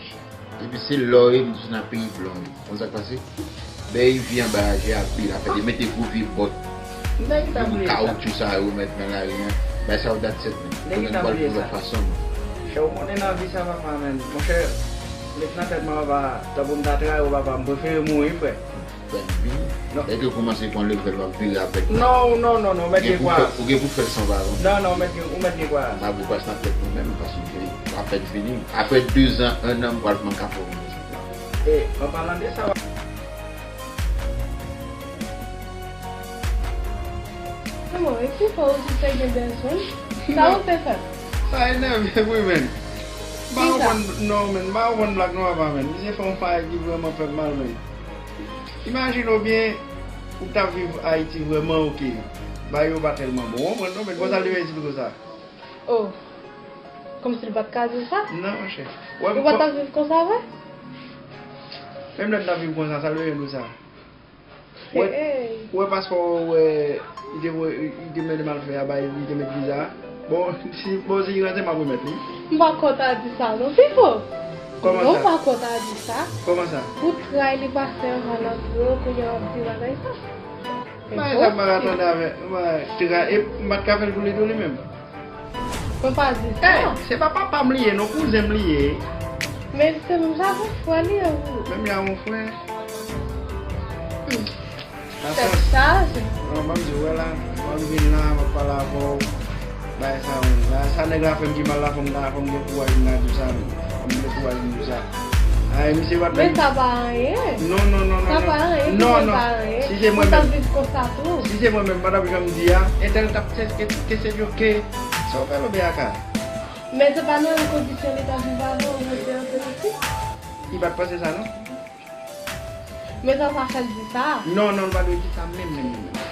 Epi se lò e m sou nan peyi blan wi. Konn sa k pase? Bèy vi anba aje a pil afè de mete gwo vye bòt. Gwo kawoutchou sa yo mèt nan lari an. Bay sa yo dat sèt men. Konnen nou pral pou lòt fason non. Chè ou konnen nan vi sa papa menn. Monchè, met nan tèt mwen papa, tanpri m ta trayi w papa, m prefere mouri frè. Bèl vi. Lè ke kòmanse pran level w ap vire avèk. Non, non, non, non, mèt gen kwa. Ou gen pou fè l san balon. Non, non, ou mèt gen, ou mèt gen kwa. M pa vle kwa sa tèt mwen menm, paske w ap fè l fini. Apre de zan, en an, m pral pran katreven. E, an palan de sa, Kòman, e ki fè ou di te gen bèzwen? Sa ou te fè? Sa enève m wi menn. M pa konprann, non menn, m pa konprann blag non papa menn. Misye fè yon fay ki vrèman fè m mal menn. Imajine w byen, ou t ap viv Ayiti vrèman oke. Bagay yo pa tèlman bon. Ou konprann non, men konsa l te fè eksplike w sa. Oh. Kòmsi l pa t ka di w sa? Non, monchè. Ou pa t ap viv konsa vre? Menm lè l t ap viv konsa, sa l te fè di w sa? Ou wè, ou wè paspò, ou wè, li te voye, li te mande m al fè a, bay, li te met viza. Bon, si, bon, si li rantre, m ap remèt li. M pa kwè w ta di sa non, Pipo. Kòman sa? Non, m pa kwè w ta di sa. Kòman sa? Pou tray li pase anvan l antre, kounye a w ap di bagay sa. Bagay sa m pa ka tande avè, m pa ka, e m pa t ka fè l pou li tou li menm. Mwen pa di sa. Ey, se pa papa m li ye non, kouzen m li ye. Men se menm jan avèk frè li ye wi. Menm jan yon frè. Hmm. Tèt chaje. Non, ban m di w, wè la, ban m vin la, m ap pale avè w. Bagay sa menm, bagay sa nèg la fè m ki mal la, fò m ta, fò m gen kouraj m ta di w sa menm. Fò m gen kouraj m di w sa. Ay, misye pa t... Men sa pa anyen. Non, non, non, non. Sa pa anyen, non, non. Si se mwen menm, si se mwen menm, m pa t ap janm di a, entèl t ap ke, ke se yo ke Ou ka lobe a ka. Men se pa nan yon kondisyon li t ap viv avan, ou mete antre nan fi. Li pa t panse sa, non. Men sa pa fè l di sa. Non, non, l pa dwe di sa menm, menm, menm.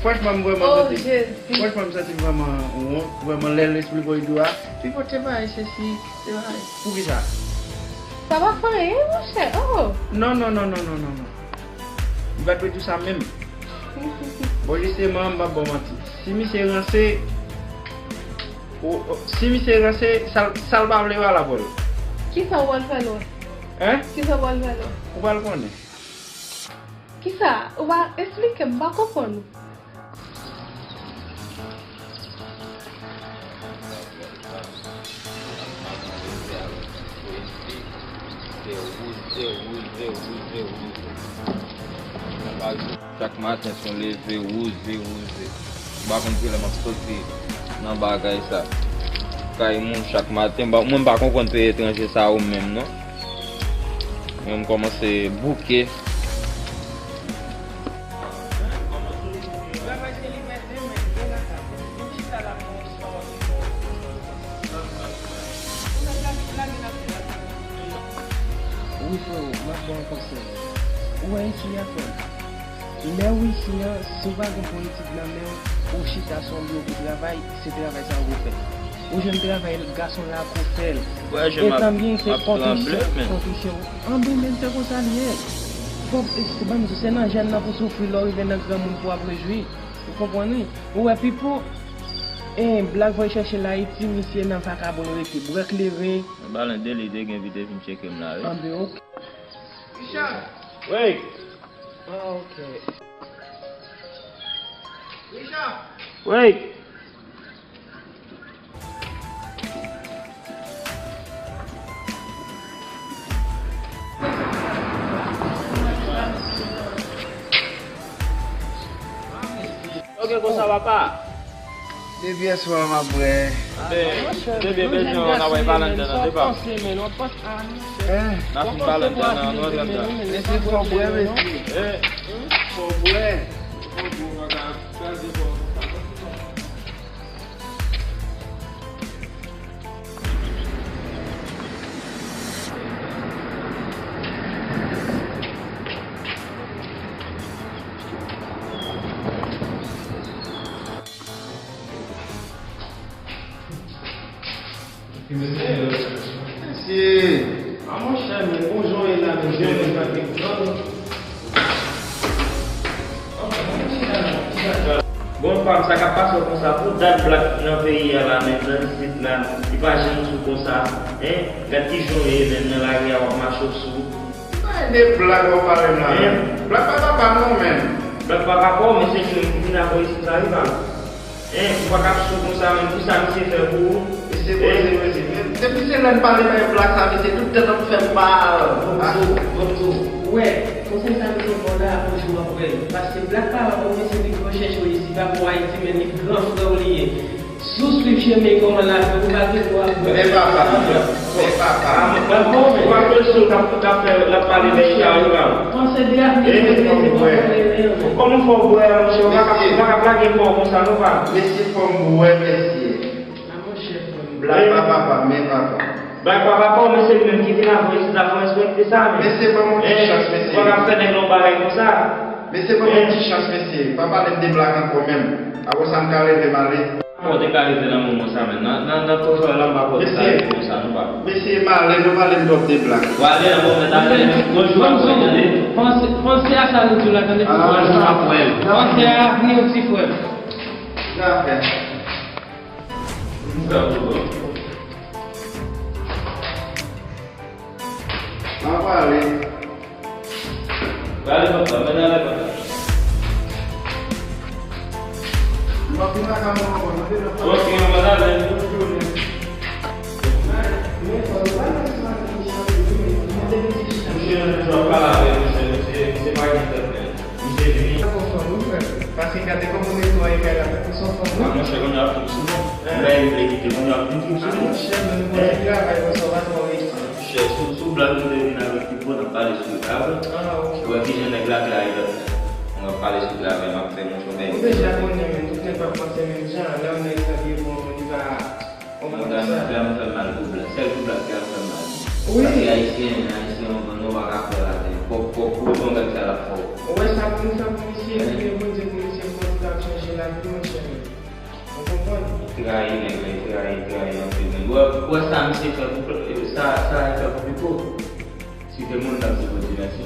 Franchman, m vrèman Oh, santi, Jezi. Franchman, m santi m vrèman wont, vrèman lè l esplike w li di w a, Pipo te bay sesi, te bay. Poukisa? Sa pa fè anyen, monchè. Oh. Non, non, non, non, non, non, non. Li pa dwe di w sa menm. Bon, jisteman, m p ap ba w manti. Si misye ranse, o, o, si misye ranse, sa l, sa l pa vle yo a l ap wè l. Kisa w pral fè l wè? Hein? Kisa w pral fè l wè? Ou pral konnen. Kisa? Ou pa esplike m, m pa konprann ou. Chak maten se yon leve wouze, wouze. M pa konn kilè m ap soti nan bagay sa. Kay moun chak maten, m pa, mwen m pa konprann peyi etranje sa yo menm non. Mwen m kòmanse bouke. Wi, frewo, m ap ba w konsèy. Ou wè isi a, frè m? Lè w isi a, si w pa gen politik nan men w, ou chita sou yon biwo pou travay, se travay sa w pou fè. Ou jwenn travay, gason lakou fè l. Etan byen, se kontribisyon, kontribisyon. Anben, men se konsa l ye. Fòk, se, se, ban m di w, se nan jèn nan pou soufri, lè w rive nan granmoun pou w ap rejwi. Ou konprann, wi? Ou wè Pipo, e, Black Boy chèche l Ayiti, misye nan vakabon rete, bwè kleren. Nan Ballon de li te gen envite vin tcheke m la, wi. Anben, oke. Richard! Wi! Ah, oke. Richard! Wi! Ok, konsa, papa. Depi yèswa m ap bwè. Depi bezwen w, n ap wè Valentine nan depa. Hein? N ap fin Valentine nan, nou antre anndan. Mesye, fò bwè, mesye. Fò bwè. Mesye, a monchè, men bon jan w ye la, men jan w ye la, men gran. Bon, fam, sa k ap pase w konsa, pou dat Black nan peyi a la, menm nan isit la, li pa janm sou konsa, en? Gad kijan w ye, menm nan lari a, w ap mache w sou. Ay, de Black w ap pale m la, menm. Black pa papa m non, menm. Black pa papa w, men se li menm ki vin avè w isit la, wi, fam. En, ou pa ka sou konsa, menm, pou sa misye fè pou ou. Mesye, poze, mesye. Men, depi se lè n pa vle bay Black sa, mesye, tout tèt ap fè m mal. Bon, bon, bon, bon. Ou wè, konsèy sa misye ba w la, yon jou w ap wè l. Paske Black pa papa w, mesye, li pran chèche w isi, pa pou Ayiti, men li gran frè w li ye. Si w swiv chemen kòman l ap fè, ou pa gen dwa ap wè. Men papa, men papa. Ou pa fè sou k ap, k ap fè, l ap pale de sa, wi, fam. Panse de avni, mesye, se pa pwoblèm, non. Kòman fò w bwè, monchè, ou pa ka, ou pa ka plage kò w konsa, non, fam. Mesye, fò m bwè, mesye. A monchè, fò m bwè. Black pa papa, men papa. Black pa papa w, men se li menm ki vin avè w isit la, fò w respekte sa, men. Mesye, ban m yon ti chans, mesye. Ou pa ka fè nèg la yon bagay konsa. Mesye, ban m yon ti chans, mesye. Pa pale m de Black ankò menm. Apre sa, m ka leve m ale. Bon, te ka rete nan moman sa, men nan, nan, nan tou fwa la, m pa kwè te ka rete konsa, non, papa. Mesye, m ale, nou pale m twòp de Black. W ale nan moman sa, men, bon jou, papa, tande. Panse, panse a sa nou di w la, tande. Ah, bon jou, papa. Panse a avni w, ti frè m. Zafè. M ap ale. Prale papa, men ale papa. M ap vin lakay mwen ankò, nou te nan... Ok, mwen ale. Mwen fò nou pa nan ti maten, misye ap vini, mwen te vin di chan. Misye nan toujou ap pale avè misye, misye, misye pa gen tèt, men. Misye vini. Sa konfòm wi, frè m. Paske gade kòman w netwaye kay la, tankou se yon fanm, wi. A, monchè, kounye a ap vin sou mwen. Lè m vle kite, kounye a ap vin sou mwen. A, monchè, men nou gon ti travay konsa, w pa twò rete. Monchè, sou, sou Black nou te vin avèk Pipo, n ap pale sou travay. A, ok. Ou wè kijan nèg la travay la. Nou ap pale sou travay, m ap fè monchè, men. Ou deja konnen, men, tout nèg pa panse menm jan. Lè yon nèg sa vye Ou konprann? Li trayi nèg la, li trayi, li trayi anpil nèg. Ou wè, ou wè sa misye fè pou, sa, sa li fè pou Pipo? Si te moun nan, se pou di mèsi.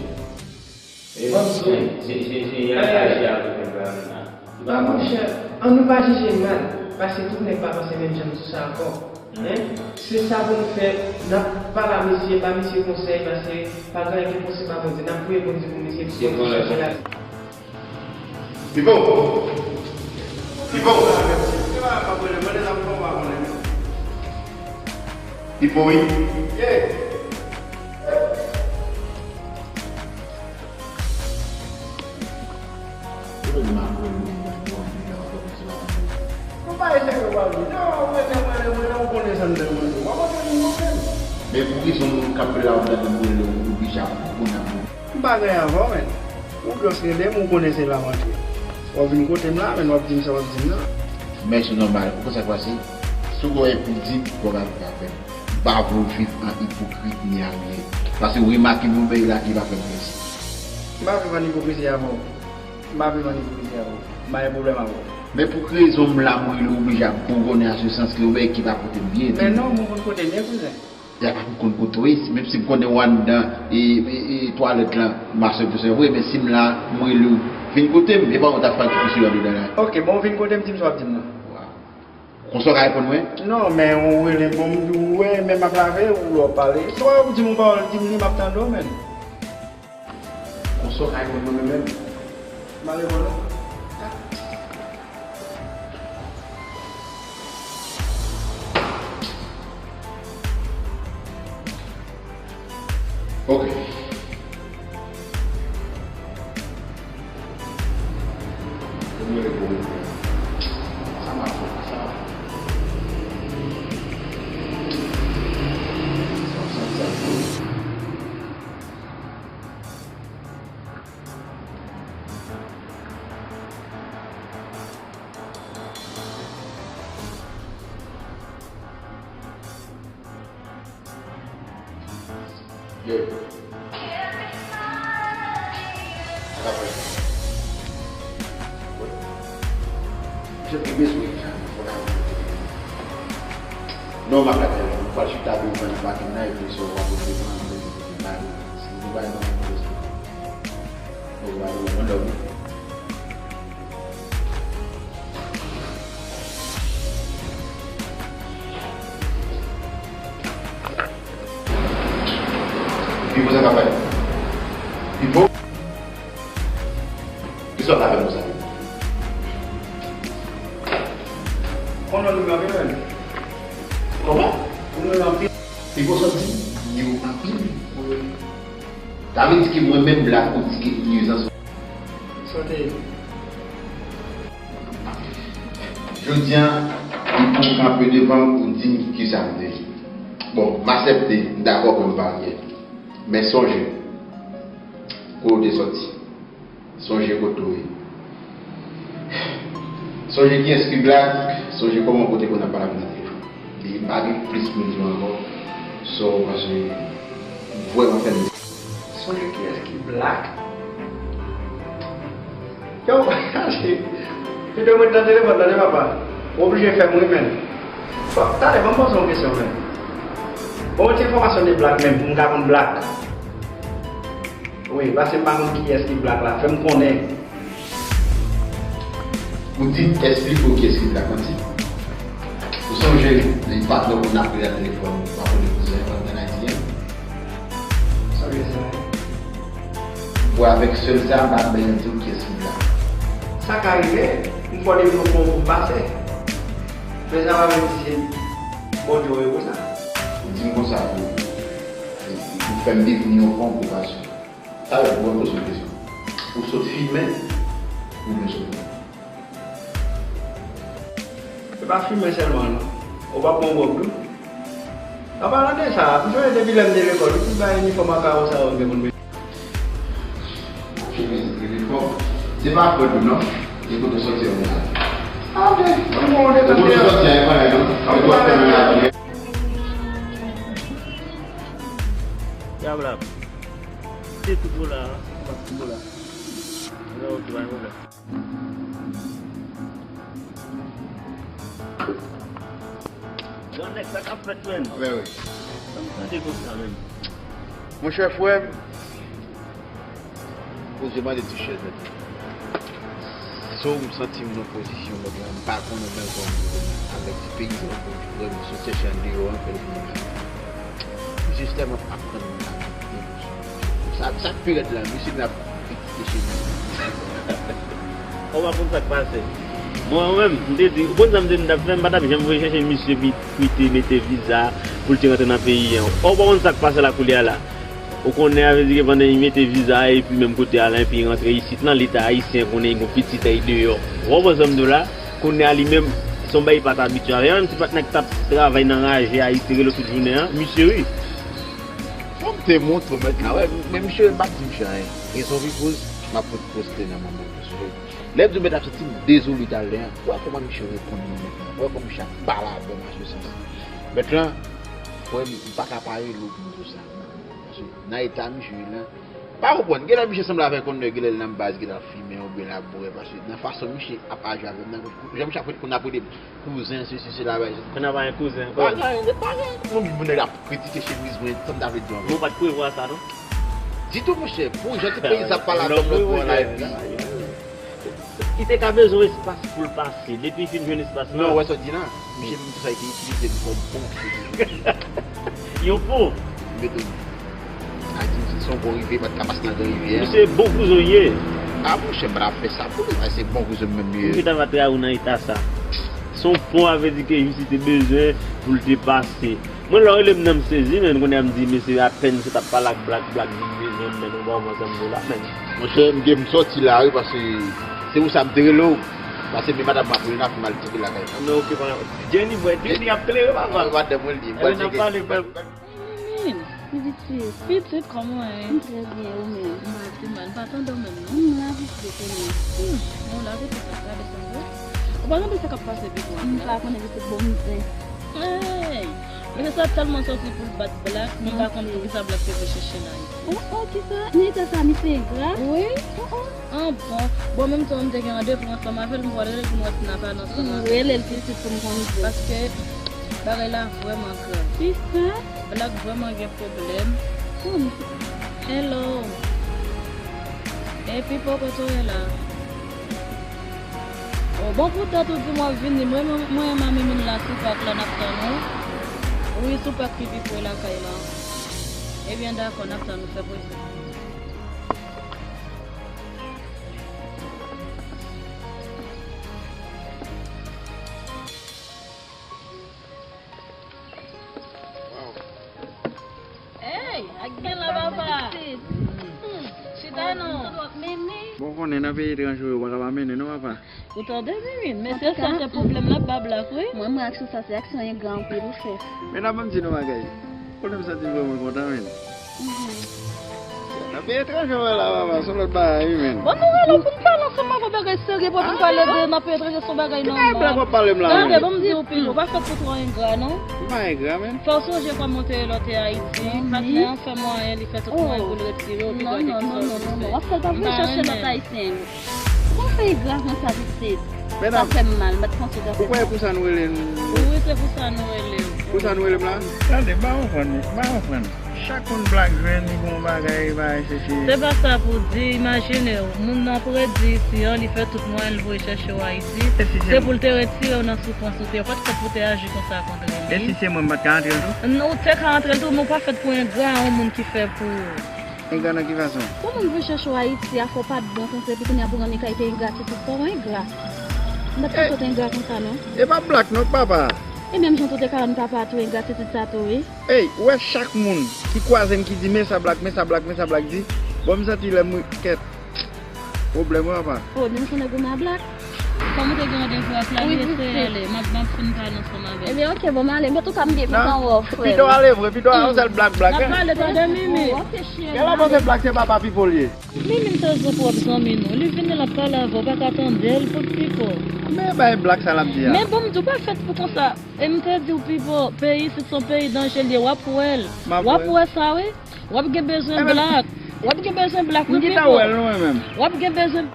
E, ban m di w. Jan, jan, jan, jan y ap aji avèk nèg la menm la. Li pa bon. Monchè, ann nou pa jije mal, paske tout nèg pa panse menm jan sou sa ankò. Hein? Se sa pou nou fè, n ap pale a misye, ba misye konsèy, paske pa gen anyen ki enposib a Bondye. N ap priye Bondye pou misye, pou misye chanje lavi. Pipo! Pipo! Pipo, wi. Ou pa eseye w ap di, non, mwen, mwen, mwen, mwen, ou konnen sa m te mande w. W ap antre moun konprann. Men pou ki rezon moun k ap la w tande m rele w, ou oblije ap konn ap. M pa gen avè w, men. Ou jis rele m, ou konnen se la m antre. W ap vin kote m la, men w ap di m sa w ap di m nan. Men se nòmal, ou konn sa k pase? Si w gen yon pou di, w ap avè m. M pa vle w viv an ipokrit ni anyen. Paske w remake m yon bagay la ki pa fè m plezi. M pa viv an ipokrizi avè w. M pa viv an ipokrizi avè w. M pa gen pwoblèm avè w. Men pou ki rezon m la, m rele w oblije ap bougonnen an se sans ke yon bagay ki pa pote m byen. Men non, m konn kote m ye, kouzen. Y a pa pou konn kote w ye, menm si m konnen w anndan e, e, e twalèt lan, m ap sèvi w se vre, men si m la, m rele w, vin kote m, e pa w t ap fè kousi andedan la. Ok, bon, vin kote m, di m sa w ap di m nan. Konsa w ka reponn mwen? Non, men ou rele m, bon, m di w, wè, men m ap lave, ou lè w pale. Swa ou di m yon pawòl, di m li, m ap tande w, men. Konsa w ka reponn mwen menm menm? M pa reponn ou. Ok. Yeah. Sa k ap fèt? Wi. Misye pou bezwen jan fò n al. Non, m ap gade la. M pral chita devan nan pakin nan epi sou w ap devan nan devan nan. Si nou bay nan devan nan. Pipo sa ka fè. Pipo. Kisa w ka fè konsa? Konnen nou anpil menm. Kòman? Nou anpil. Pipo sòti yo anpil. Wi. Sa vle di ke mwen menm la pou di ke nyezans. Sa w te ye? Jodi a, li pou kanpe devan m pou di m kisa m te ye. Bon, m aksepte, m dakò pou m pa anyen. Men sonje, kote w te sòti. Sonje kote w ye. Sonje kiyès ki blak, sonje kòman w te konn ap pale avè m nan telefòn. Li pa gen plis moun di w ankò, sa w panse vrèman fè m. Sonje kiyès ki blak. Yo, se de mwen nan telefòn, tande papa. Ou oblije fè m ri, men. Bon, talè, ban m poze yon kesyon, men. Bon, yon ti enfòmasyon de blak, men, pou m ka konn blak. Wi, paske m pa konn kiyès ki blak la. Fè m konnen. Ou di m esplike w kiyès ki blak manti. Ou sonje, li pa twò konn ap rele nan telefòn, pa konnen kouzen an nan Ayiti an. Sonje sa. Bon, avèk sèl sa, m pa bezwen di w kiyès ki blak. Sa ka rive, m kwè depi yon bon kou pase. Men sa pa vle di se Bondye w ye pou sa. Ou di m konsa pou, pou fè m devni yon bon kou pase. Talè, mwen poze w kesyon. Ou sot fimen oubyen sot pran? Se pa fimen sèlman, non. Ou pa pran gwòg tou? An palan de sa, m sonje depi lè m te lekòl, wi, tout bagay inifòm a kawo sa yo m te konn mete. Fimen, inifòm. Se pa fòt ou, non. Se kote w sòti a, ou la. A, ok. Bon, bon, de kote w sòti a, e pa la, non. Kote w ap fè nan lavi. Diab la. Se tout bon la, se tout bon la. Non, ok, pa gen pwoblèm. Gran nèg, sa k ap fèt, menm? Anben wi. Sa m tande konsa, menm? Monchè, frè m, poze mande ti chèz, mèt. So m santi m nan pozisyon, mèt, la, m pa konnen nan zòn avèk ti peyizan, frè m, sot chèche andeyò an, fè l vini la. Misye jistèman ap pran m la. Sa, sa k pi rèd la, misye vin ap kritike chemiz mwen. Ou pa konn sa k pase. Mwen menm, m te di, ou konn sa m te di m t ap fè, m pa t ap janm voye chèche misye pi, pi te mete viza pou l te rantre nan peyi an. Ou pa konn sa k pase la koulye a la. Ou konnen, sa vle di ke pandan li mete viza a, epi menm kote a la, epi li rantre isit lan, Leta ayisyen konnen li gon pitit a li deyò. Ou konprann sa m di w la? Kounye a li menm, se yon bagay li pa t abitye avè l. Yon ti patnè k t ap travay nan raje a, li te rele l tout jounen an, misye wi. Fò m te montre w mèt la, wè, men misye, m pa t di misye anyen. Rezon ki koz, m ap poste nan moman yo. Lè m di w mèt ap santi m dezole talè an, wè kòman misye reponn mwen mèt la, wè kòman misye ap pale avè m an se sans. Mèt la, frè m, m pa ka pa rele w pou m di w sa. Paske nan eta misye ye lan, pa konprann. Genlè misye sanble avèk yon nèg, genlè l nan baz, genlè l ap fimen oubyen l ap bwè. Paske nan fason misye ap aji avè m nan, jan misye ap konn ap rele m kouzen, sesi, sela, bagay. Konn ap yon kouzen ankò. Pa gen anyen, pa gen anyen. Mwen menm, nèg la ap kritike chemiz mwen, sa m ta vle di w ankò. Mwen pa t prevwa sa, non. Ditou, monchè, pou jan tout peyi sa ap pale avè m lòt bò la, epi Li te ka bezwen espas pou l pase. Depi l fin jwenn espas lan. Non, ou wè sa w di la? Misye menm tou sa, li te itilize m kòm pon. Yon pon? Mete m. A di, se yon pon rivyè, pa t ka pase nan gran rivyè a. Misye bon kouzen w ye. A, monchè, m pa t ap fè sa pou li, paske se bon kouzen m menm li ye. Pou ki ta va tray ou nan eta sa? Se yon pon, sa vle di ke jis li te bezwen pou l te pase. Mwen, lè w rele m nan, m sezi, men kounye a m di, mesye, apèn se t ap pale ak Black, Black vin bezwen m, men ou pa konprann sa m di w la, men. Monchè, m gen m sòti la, wi, paske se pou sa m te rele w. Paske men madanm mwen ap rele m, ap fè m al tcheke lakay. An, men oke, pa. Jenny, vwè, Jenny ap klere, papa. Madanm mwen li ye, m pral tcheke. Min, pitit, pitit, kòman w ye? M trè byen, ou menm? M pa pi mal, m pa tande w menm, non. M la, pitit, ou menm? Hmm, bon, la, pitit, sa, gade sa, wi. Ou pa tande sa k ap pase, pitit, m la? M pa konnen, pitit, bon, m zen. Hey! Mesye sa tèlman sòti pou l bat Black, mwen pa konn poukisa Black te vle chèche l Ayiti. Oh, oh, kisa? Nan eta sa, misye engra? Wi. Oh, oh. An bon. Bon, menm tan m te gen randevou ansanm avè l, m pral rele l pou m wè si n ap ale ansanm avè l. Rele l pitit pou m konn di. Paske bagay la vrèman grav. Kisa? Black vrèman gen pwoblèm. Hello. Epi poko toye la. Oh, bon, poutèt ou di m w ap vini, mwen, mwen, mwen, Mami Min la sou pak la, n ap tann ou. Wi, sou pak ki pi pre lakay la. Ebyen, dakò, n ap tann ou, fè plezi. Hey, ak gen la, papa. Hmm, chita non. Bon, konnen nan peyi etranje yo, pa ka pa mennen non, papa. Ou tande, Mimi? Mesye sa se pwoblèm l ap ba Black, wi. Mwen, mwen, aksyon sa se aksyon engra anpil ou fè. Men n ap ban m di nou bagay. Konnen m santi m vrèman kontan, men. Nan peyi etranje, wè la, papa, se lòt bagay, wi, men. Bon, nou rele w pou n pale ansanm avè w bagay serye, pou n pale de nan peyi etranje, se yon bagay nòmal. Ki bagay Black w ap pale m la, men? Tande, ban m di w, Pipo, pa fèt pou twò engra, non. M pa engra, men. Fò w sonje kòman w te ye lè w te Ayiti. Patnè an fè mwayen, li fè tout mwayen pou l retire w, pi gade kisa w vin fè. W ap fè l pa vle chèche lòt Ayisyen. Ou pa fè engra konsa, pitit. Sa fè m mal, m pa t panse w ta fè sa. Ou kwè pou sa nou rele n? Wi, se pou sa nou rele w. Pou sa nou rele m la? Tande, m pa konprann, m pa konprann. Chak moun Black jwenn, li gon bagay, bagay, se, se. Se pa sa pou di, imajine w, moun nan predi isi an, li fè tout mwayen l voye chèche w Ayiti. Se pou l te retire w nan soufrans ou te ye. Ou pa t fèt pou te aji konsa kont li. E si se mwen, m pa t ka antre l tou? N-, ou te ka antre l tou, men ou pa fèt pou engra a yon moun ki fè pou ou. Engra nan ki fason? Pou moun vin chèche w Ayiti a, fò w pa t bon konsa, epi kounye a pou w rann li kay te engra, ti tout sa w engra. M pa t panse w te engra konsa, non. E pa Black non, k papa. E menm jan tou te ka rann papa tou engra, ti tout sa tou, wi. Ey, ou wè chak moun ki kwaze m ki di, men sa Black, men sa Black, men sa Black di, bon, m santi lè m kèt. Pwoblèm, wi, papa. Oh, men se nèg ou ma Black. Kòm ou te gen randevou ak la, wi, li eseye ale. M ap, m ap fin pale ansanm avè l. Ebyen, oke, bon, m ale. Men antouka, m byen kontan wè w, frè m. Pito ale vre, Pito a yon sèl Black, Black, hein? N ap pale, tande, Mimi. Oke, cheri. Gen la panse Black se papa Pipo li ye. Mimi, m te di w pwòp zanmi nou. Li vini, l ap pale avè w, ou pa ka tande l, pout Pipo. Men bay Black sa l ap di a. Men bon, m di w pa fèt pou konsa. E m te di w, Pipo, peyi isit se yon peyi danje l ye, w ap wè l. W ap wè sa, wi. W ap gen bezwen Black. W ap gen bezwen Black, wi, Pipo. M gentan wè l, non, mwen menm. W ap gen bezwen.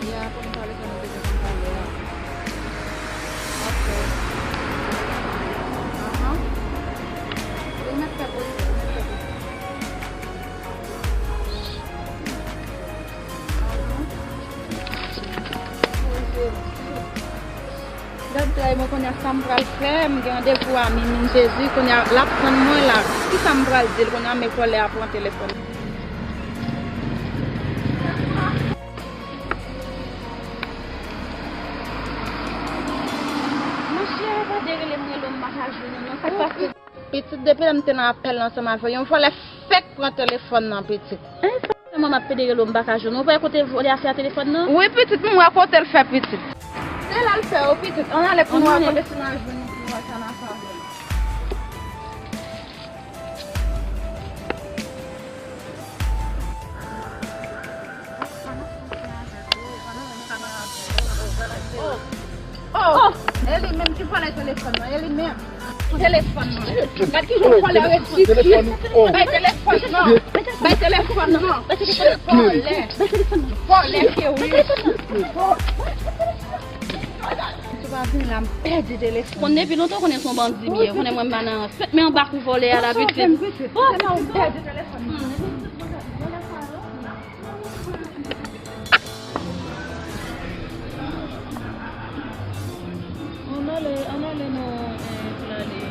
Ya, pou n pale jan nou te gentan pale a. Ok. Ahan. Wi, mèt fè polis, mèt fè polis. Ahan. Wi, se Gad tray mwen, kounye a sa m pral fè, m gen randevou a mimi Jezi, kounye a l ap tann mwen la. Kisa m pral di l kounye a, men kòlè a pran telefòn. Monchè, pa derele m, rele w, m pa ka jwenn ou non, sa k pase? Pitit, depi lè m te nan apèl ansanm avè w, yon vòlè fèk pran telefòn nan, pitit. Hein, sa fè mwen m ap pede rele w, m pa ka jwenn ou. Ou wè kote vòlè a fè a telefòn nan? Wi, pitit, m wè kote l fè, pitit. Se la l fè, wi, pitit. Ann ale pou n wè kote si n a jwenn li pou n wè sa n a fè avè l. Oh, oh, e li menm ki vòlè telefòn nan, e li menm. Telefòn nan. Gad ki jan vòlè resisyon. Bay telefòn nan. Bay telefòn nan. Vòlè. Vòlè ke wi. Si w pa vini la, m pèdi telefòn. Konn depi lontan w konnen se yon bandi m ye. Konnen mwen m pa nan fèt, men anba kou vòlè a la pitit. Oh, m pèdi telefòn nan. Ann ale, ann ale non, eh, Claly.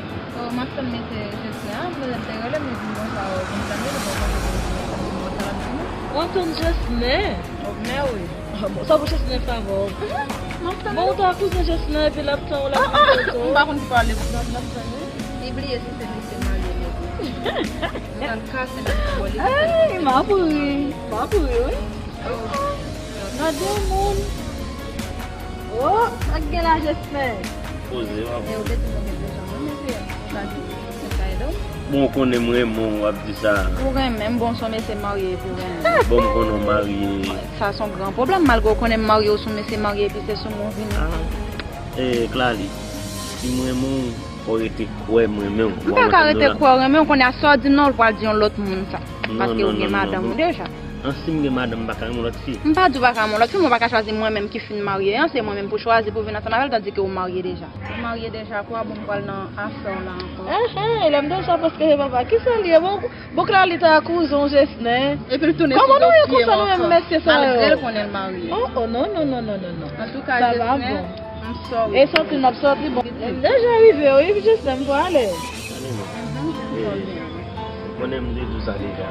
Oh, m ap tann mesye Jesnè a, m te rele m, li di m konsa, oh, konn tann li, bon, konn tann li, konn tann li, konn tann li. W ap tann Jesnè? Oh, mè wi. Ah, bon, sa pou Jesnè fè avè w? Mhm, m ap tann li. Bon, ou ta kouzen Jesnè, epi l ap tann ou, l ap tann ou. M pa konn ki pale pou sa, m ap tann li. Li bliye si se mesye marye li ye. Mwen al kase nan bò li. Ay, m ap ri. M ap ri, wi. Gade moun. Oh, sa k gen la, Jesnè? Poze w. E ou te di mwen gen deja mwen, mesye. Sa di, se sa ede w? Bon, ou konnen m renmen w, w ap di sa. Ou renmen m, bon, se yon mesye marye epi ou renmen m. Bon, m konnen w marye. Sa se yon gran pwoblèm, malgre ou konnen m marye, ou se yon mesye marye epi se sou mwen w vini. Ah, eh, Claly, si m renmen w, fò w rete kwè m renmen w. M pa ka rete kwè w renmen w, kounye a sa w di m nan, ou pral di yon lòt moun sa. Paske ou gen madanm ou deja. An, si m gen madanm, m pa ka renmen yon lòt fi. M pa di w pa ka renmen yon lòt fi, men w pa ka chwazi mwen menm ki fin marye an, se mwen menm pou chwazi pou vin ansanm avè l, tandike ou marye deja. Ou marye deja, kwa bon m pral nan afè w la ankò. Enhen, lè m deja paske se papa, kisa l ye? Bon, bon Claly ta kouzen w Jesnè. Epi l tounen sou dofye w ankò. Kòman nou ye konsa nou menm mesye sa yo? Malgre l konnen l marye. Oh, oh, non, non, non. Antouka, Jesnè, m sorry. E sòti, m ap sòti, bon. M deja rive, wi, Jesnè, m prale. Tande non. Mhm, m sorry. Konnen m te di w sa deja.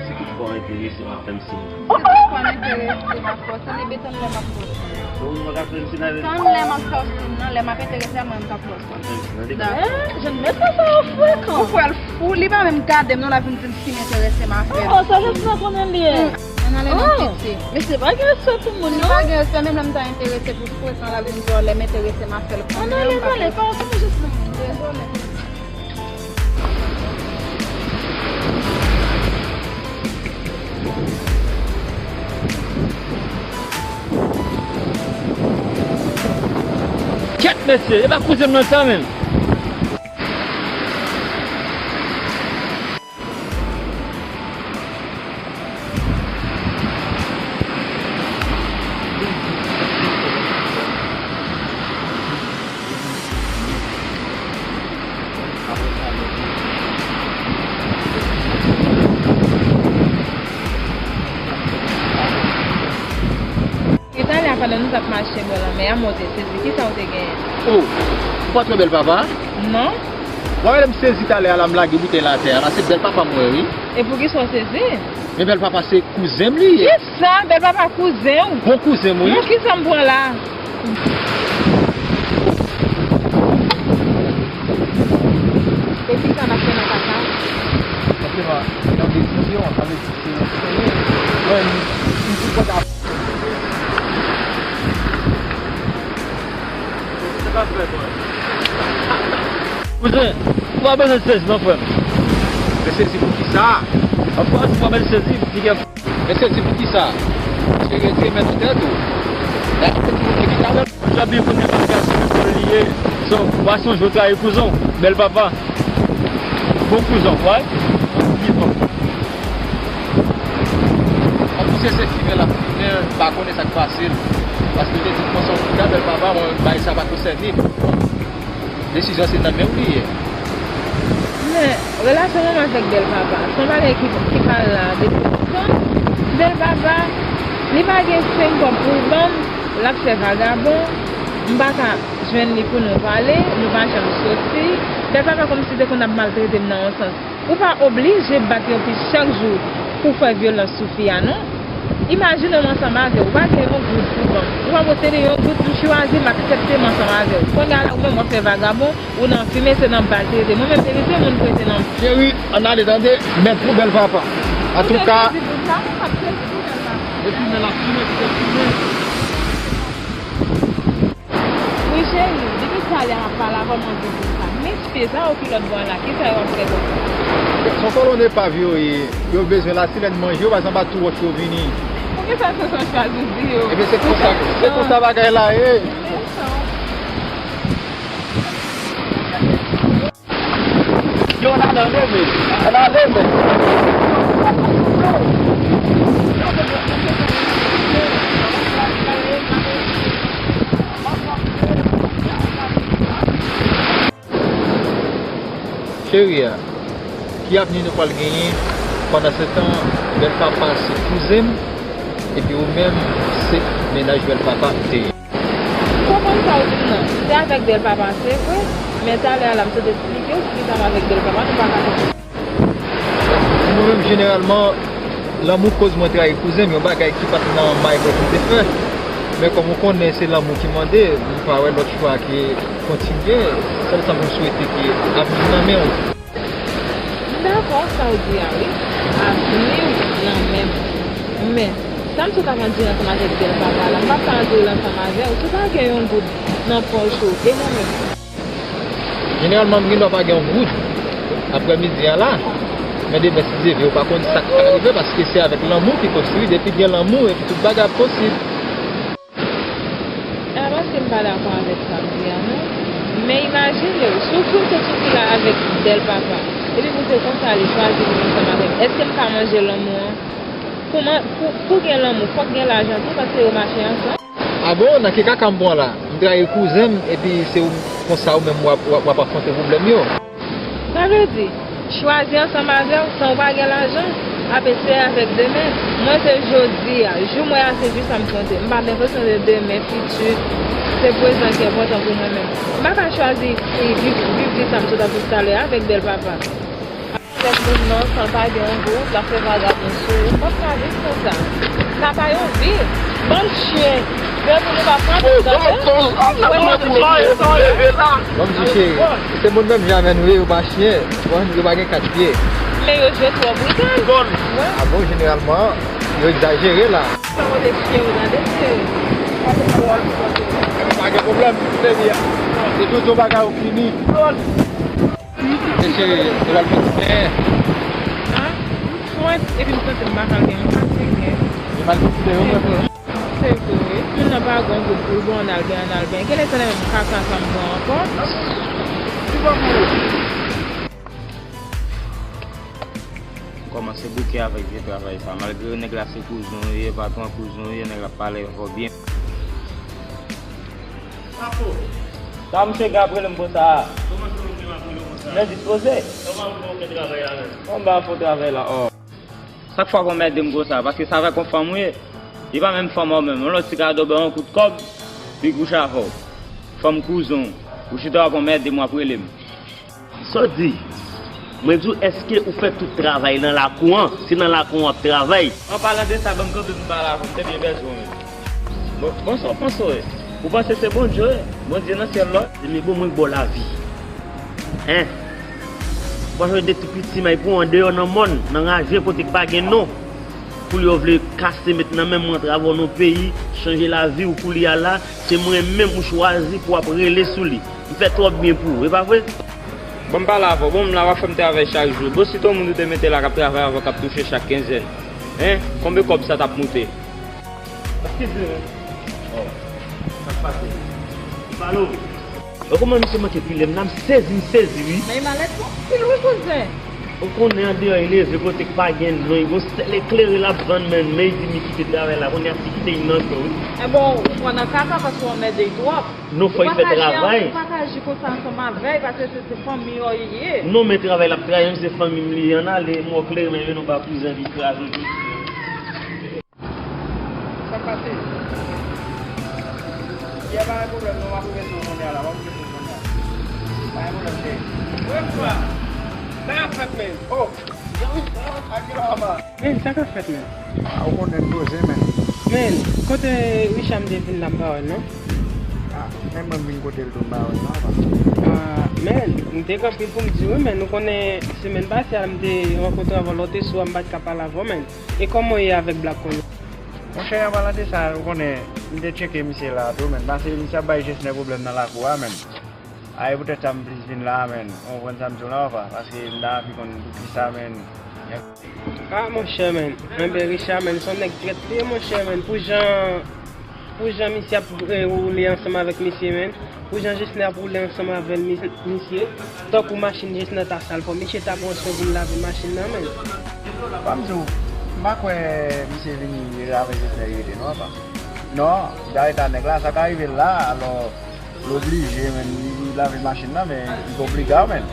Si tout fwa w enterese, w ap fè m siy. Si tout fwa m enterese, m ap fè w siy. Ebyen, tann lè m ap fè w siy. Ou pa ka fè m siy avè l? Tann lè m ap fè w siy nan, lè m ap enterese a, mwen, m t ap fè w siy. Tande. Eh, jèn mesye sa yo frekan. Ou kwè l fou, li pa menm gade m non, l ap vin di m si m enterese m ap fè l. Oh, sa Jesnè konnen l ye. Hmm. Ann ale non, piti. Mesye pa gen respè pou moun non. Li pa gen respè, menm lè m ta enterese pou frekan, l ap vin di w lè m enterese m ap fè l. Ann ale, ann ale, pa sou Jesnè. Dezole. Kèt mesye, e pa kouzen m nan sa menm. Talè a pandan nou t ap mache bò lanmè a, men w te sezi, kisa w te genyen? Oh, ou pa t wè bèl papa? Non. Ou pa wè lè m sezi talè a la, m lage boutèy la atè a la, se bèl papa m wè, wi. E poukisa w sezi? Men bèl papa se kouzen m li ye. Kisa? Bèl papa kouzen w? Bon kouzen m, wi. Bon, kisa m pran la? E kisa n ap fè nan kaka? N ap fè nan, nan desizyon, sa vle di se yon sèye. Mwen, m, m, m kontan. Kouzen, ou pa bezwen sezi non, frè m. Men sezi pou kisa? Of course, ou pa bezwen sezi, piga. Men sezi pou kisa? Se rete men nan tèt ou. Gade ki moun ki ta wè. Ou ta byen konnen bagay se pou li ye. So, w a sonje w trayi kouzen w, bèl papa. Bon kouzen w, wè. Vivan. Ke se fimen l ap fimen, m pa konnen sa k pase l. Paske l te di m konsa, an tou ka, bèl papa, mwen, bagay sa pa konsène m. Desizyon se nan men w li ye. Men, relasyon mwen avèk bèl papa, se yon bagay ki, ki pa la depi lontan. Bèl papa, li pa gen senk kòb pou l ban m, l ap fè vagabon, m pa ka jwenn li pou nou pale, nou pa janm soti. Bèl papa kòmsi te konn ap maltrete m nan yon sans. Ou pa oblije bat yon fi chak jou pou fè vyolans sou fi a, non. Imajine w ansanm avè w, ou pa gen yon goud pou ban m. Ou pa posede yon goud, m chwazi m aksepte m ansanm avè w. Kounye a la, ou menm w ap fè vagabon, ou nan fimen, se nan bal te rete. Mwen menm, se rete moun prete nan. Cheri, ann ale tande, mèt pou bèl papa. Antouka. Ou te sezi pou sa, ou pa t sezi pou bèl papa. Epi men l ap fimen, epi l ap fimen. Wi, cheri, depi talè a m ap pale avè w, m anvi di w sa. Mesye sa yo ki lòt bò a la, kisa yo ap fè konsa? Se yon kolonn epav yo ye. Yo bezwen lasilèn manje, yo pa janm ba tou wòch yo vini. Poukisa se sa w chwazi di yo? Ebyen, se konsa, se konsa bagay la ye. Mechan. Yo, ann ale, men. Ann ale, men. Cheri a, ki avni nou pral genyen? Pandansetan, bèl papa se kouzen m, epi ou menm, se mennaj bèl papa m te ye. M konprann sa w di m nan. M te avèk bèl papa, se vre, men talè a la, m sot eksplike w poukisa m avèk bèl papa, nou pa ka konprann. Mwen menm, jeneralman, lanmou koz mwen trayi kouzen m, yon bagay ki pa t nan may mwen pou m te fè. Men kòm ou konnen, se lanmou ki mande, m pa wè lòt chwa ke kontinye, sèl sa m swete ke avni nan men w. M dakò ak sa w di a, wi. Avni w nan men m. Men, sa m sot ap andire ansanm avèk bèl papa la, m p ap ka andire l ansanm avè w si w pa gen yon goud nan pòch ou. E mwen menm? Jeneralman, m gen dwa pa gen yon goud aprèmidi a la, men demen, si Dye vle, ou pa konn sa k ka rive, paske se avèk lanmou ki konstwi. Depi gen lanmou, epi tout bagay ap posib. E pa paske m pa dakò avèk sa w di a, non. Men imajine w, si w fin sot sou fil la avèk bèl papa, epi pou se konsa li chwazi vin ansanm avè m, èske m ka manje lanmou an? Pou man-, pou, pou gen lanmou, fòk gen lajan tou, paske yo mache ansanm. A bon, nan ki kaka m pran la? M trayi kouzen m, epi se ou, konsa ou menm w ap, w ap, w ap afwonte pwoblèm yo. Sa vle di, chwazi ansanm avè w san w pa gen lajan, ap eseye avèk demen. Mwen se jodi a, jou mwen a se jou sa m konte. M pa gen kesyon de demen, fiti, se prezan ki enpòtan pou mwen menm. M pa ka chwazi, e, viv, viv vi sa m sot ap viv talè a avèk bèl papa. Avèk moun nan, san l pa gen yon goud, l ap fè vagabon sou ou. M p ap ka viv konsa. Sa pa yon vi. Bann chen. Depi nou pa frape, tande. Ban m di cheri, se moun menm jan avè nou ye, yo pa chen. Bon, yo pa gen kat pye. Men yo jwe twò brital. Wi. A bon, jeneralman, yo egzajere la. Sa kote chen yo, tande, cheri. Pa gen pwoblèm, se byen. Se tout yon bagay ou fini. Mesye, yo pral fè ti penyen. A, m fwèt, epi m santi m pa pral gen yon kase byen. Yo pral fè ti penyen, yo pral fè. Se vre, wi. Moun nan pa gen goud pou l bon, ann al byen, ann al byen. Genlè se nan menm kaka sa m pran ankò. M kòmanse bouke avèk vye travay sa. Malgre nèg la se kouzen w ye, patwon kouzen w ye, nèg la ap pale avè w byen. Sa misye gen ap rele m konsa a? Kòman se ou menm ap rele w konsa? Men dispoze. Kòman ou fè okenn travay la menm? Kòman m pa fè travay la, o. Sak fwa pou anmède m konsa, paske sa avèk yon fanm ou ye. Li pa menm fanm an menm. Yon lòt ti kado ba w yon kout kòb, li kouche avè w. Fanm kouzen w. Ou chita w ap anmède m, w ap rele m. Sa w di? Mwen di w, èske ou fè tout travay nan lakou an? Se nan lakou an w ap travay? An palan de sa, ban m kanpe pou m pale avè w, m te byen bèzwen w menm. Bon, bon, sa w panse w ye? Ou panse se Bondye w ye? Bondye nan syèl la? Ebyen, bon, mwen ba w lavi. Hein? Ou pa sonje de tou piti, may pran w andeyò nan mòn, nan ravin kote k pa gen non. Pou yo vle kase met nan men mwen travay nan peyi, chanje lavi w kounye a la, se mwen menm ou chwazi pou w ap rele sou li. M fè twòp byen pou ou, e pa vre? Bon, m pale avè w. Bon, m la, w ap fè m travay chak jou. Bon, si t on moun ou te mete la k ap travay avè w, k ap touche chak kenzèn, en, konbyen kòb sa t ap moute? Eskize, wi. O, sa k pase? M pale w. Yo kòman misye manke pile m la, m sezi, m sezi, wi. Men malèt pou anpil, wi, kouzen. Ou konnen andeyò e neve kote k pa gen lwen, gon sèl eklere l ap vann, men, men li di m li kite travay la, kounye a si kite li nan cho wi. Ebyen, ou pran nan kaka paske w anmède l twòp. Non, fò l fè travay. Ou pa ka aji konsa ansanm avè l, paske se, se fanmi w ye. Non, men travay l ap travay, menm se fanmi m li ye, ann ale, mwen klere, men vin nou pa kouzen li kraze tout. Sa k pase? Yè pa gen pwoblèm non, m ap regle sou kounye a la, m ap regle sou kounye a. Pa gen pwoblèm, cheri. Wè m kwa. Sa k ap fèt, men? Oh! Akila papa. Men, sa k ap fèt, men? Ah, ou konnen koze, men. Men, kote Richard m te vin la m pa wè l non? Ah, men mwen m vin kote l tou m pa wè l non, papa. Ah, men, m te gen anpil pou m di wi, men ou konnen semèn pase a m te rankontre avè w lè w te sou a m pa t ka pale avè w, men. E kòman w ye avèk Black kounye a? Monchè, an palan de sa, ou konnen, m te tcheke misye la tou, men. Paske misye ap bay Jesner pwoblèm nan lakou a, men. A, e poutèt sa m plis vin la, men. Ou konprann sa m di w la, papa? Paske m ta anvi konn poukisa, men. A, monchè, men. Enben, Richard, men, se yon nèg trèt li ye, monchè, men. Pou jan, pou jan misye ap, eh, woule ansanm avèk misye, men. Pou jan Jesner ap woule ansanm avè l, mis-, misye, tankou machin Jesner ta sal fò, misye ta pran swen pou l lave machin nan, men. Pa m di w, m pa kwè misye vini lave Jesner rete non, apa. Non, li ta rete a nèg la, sa ka rive l la, alò, l oblije, men, li, li lave machin nan, men, li oblije, men.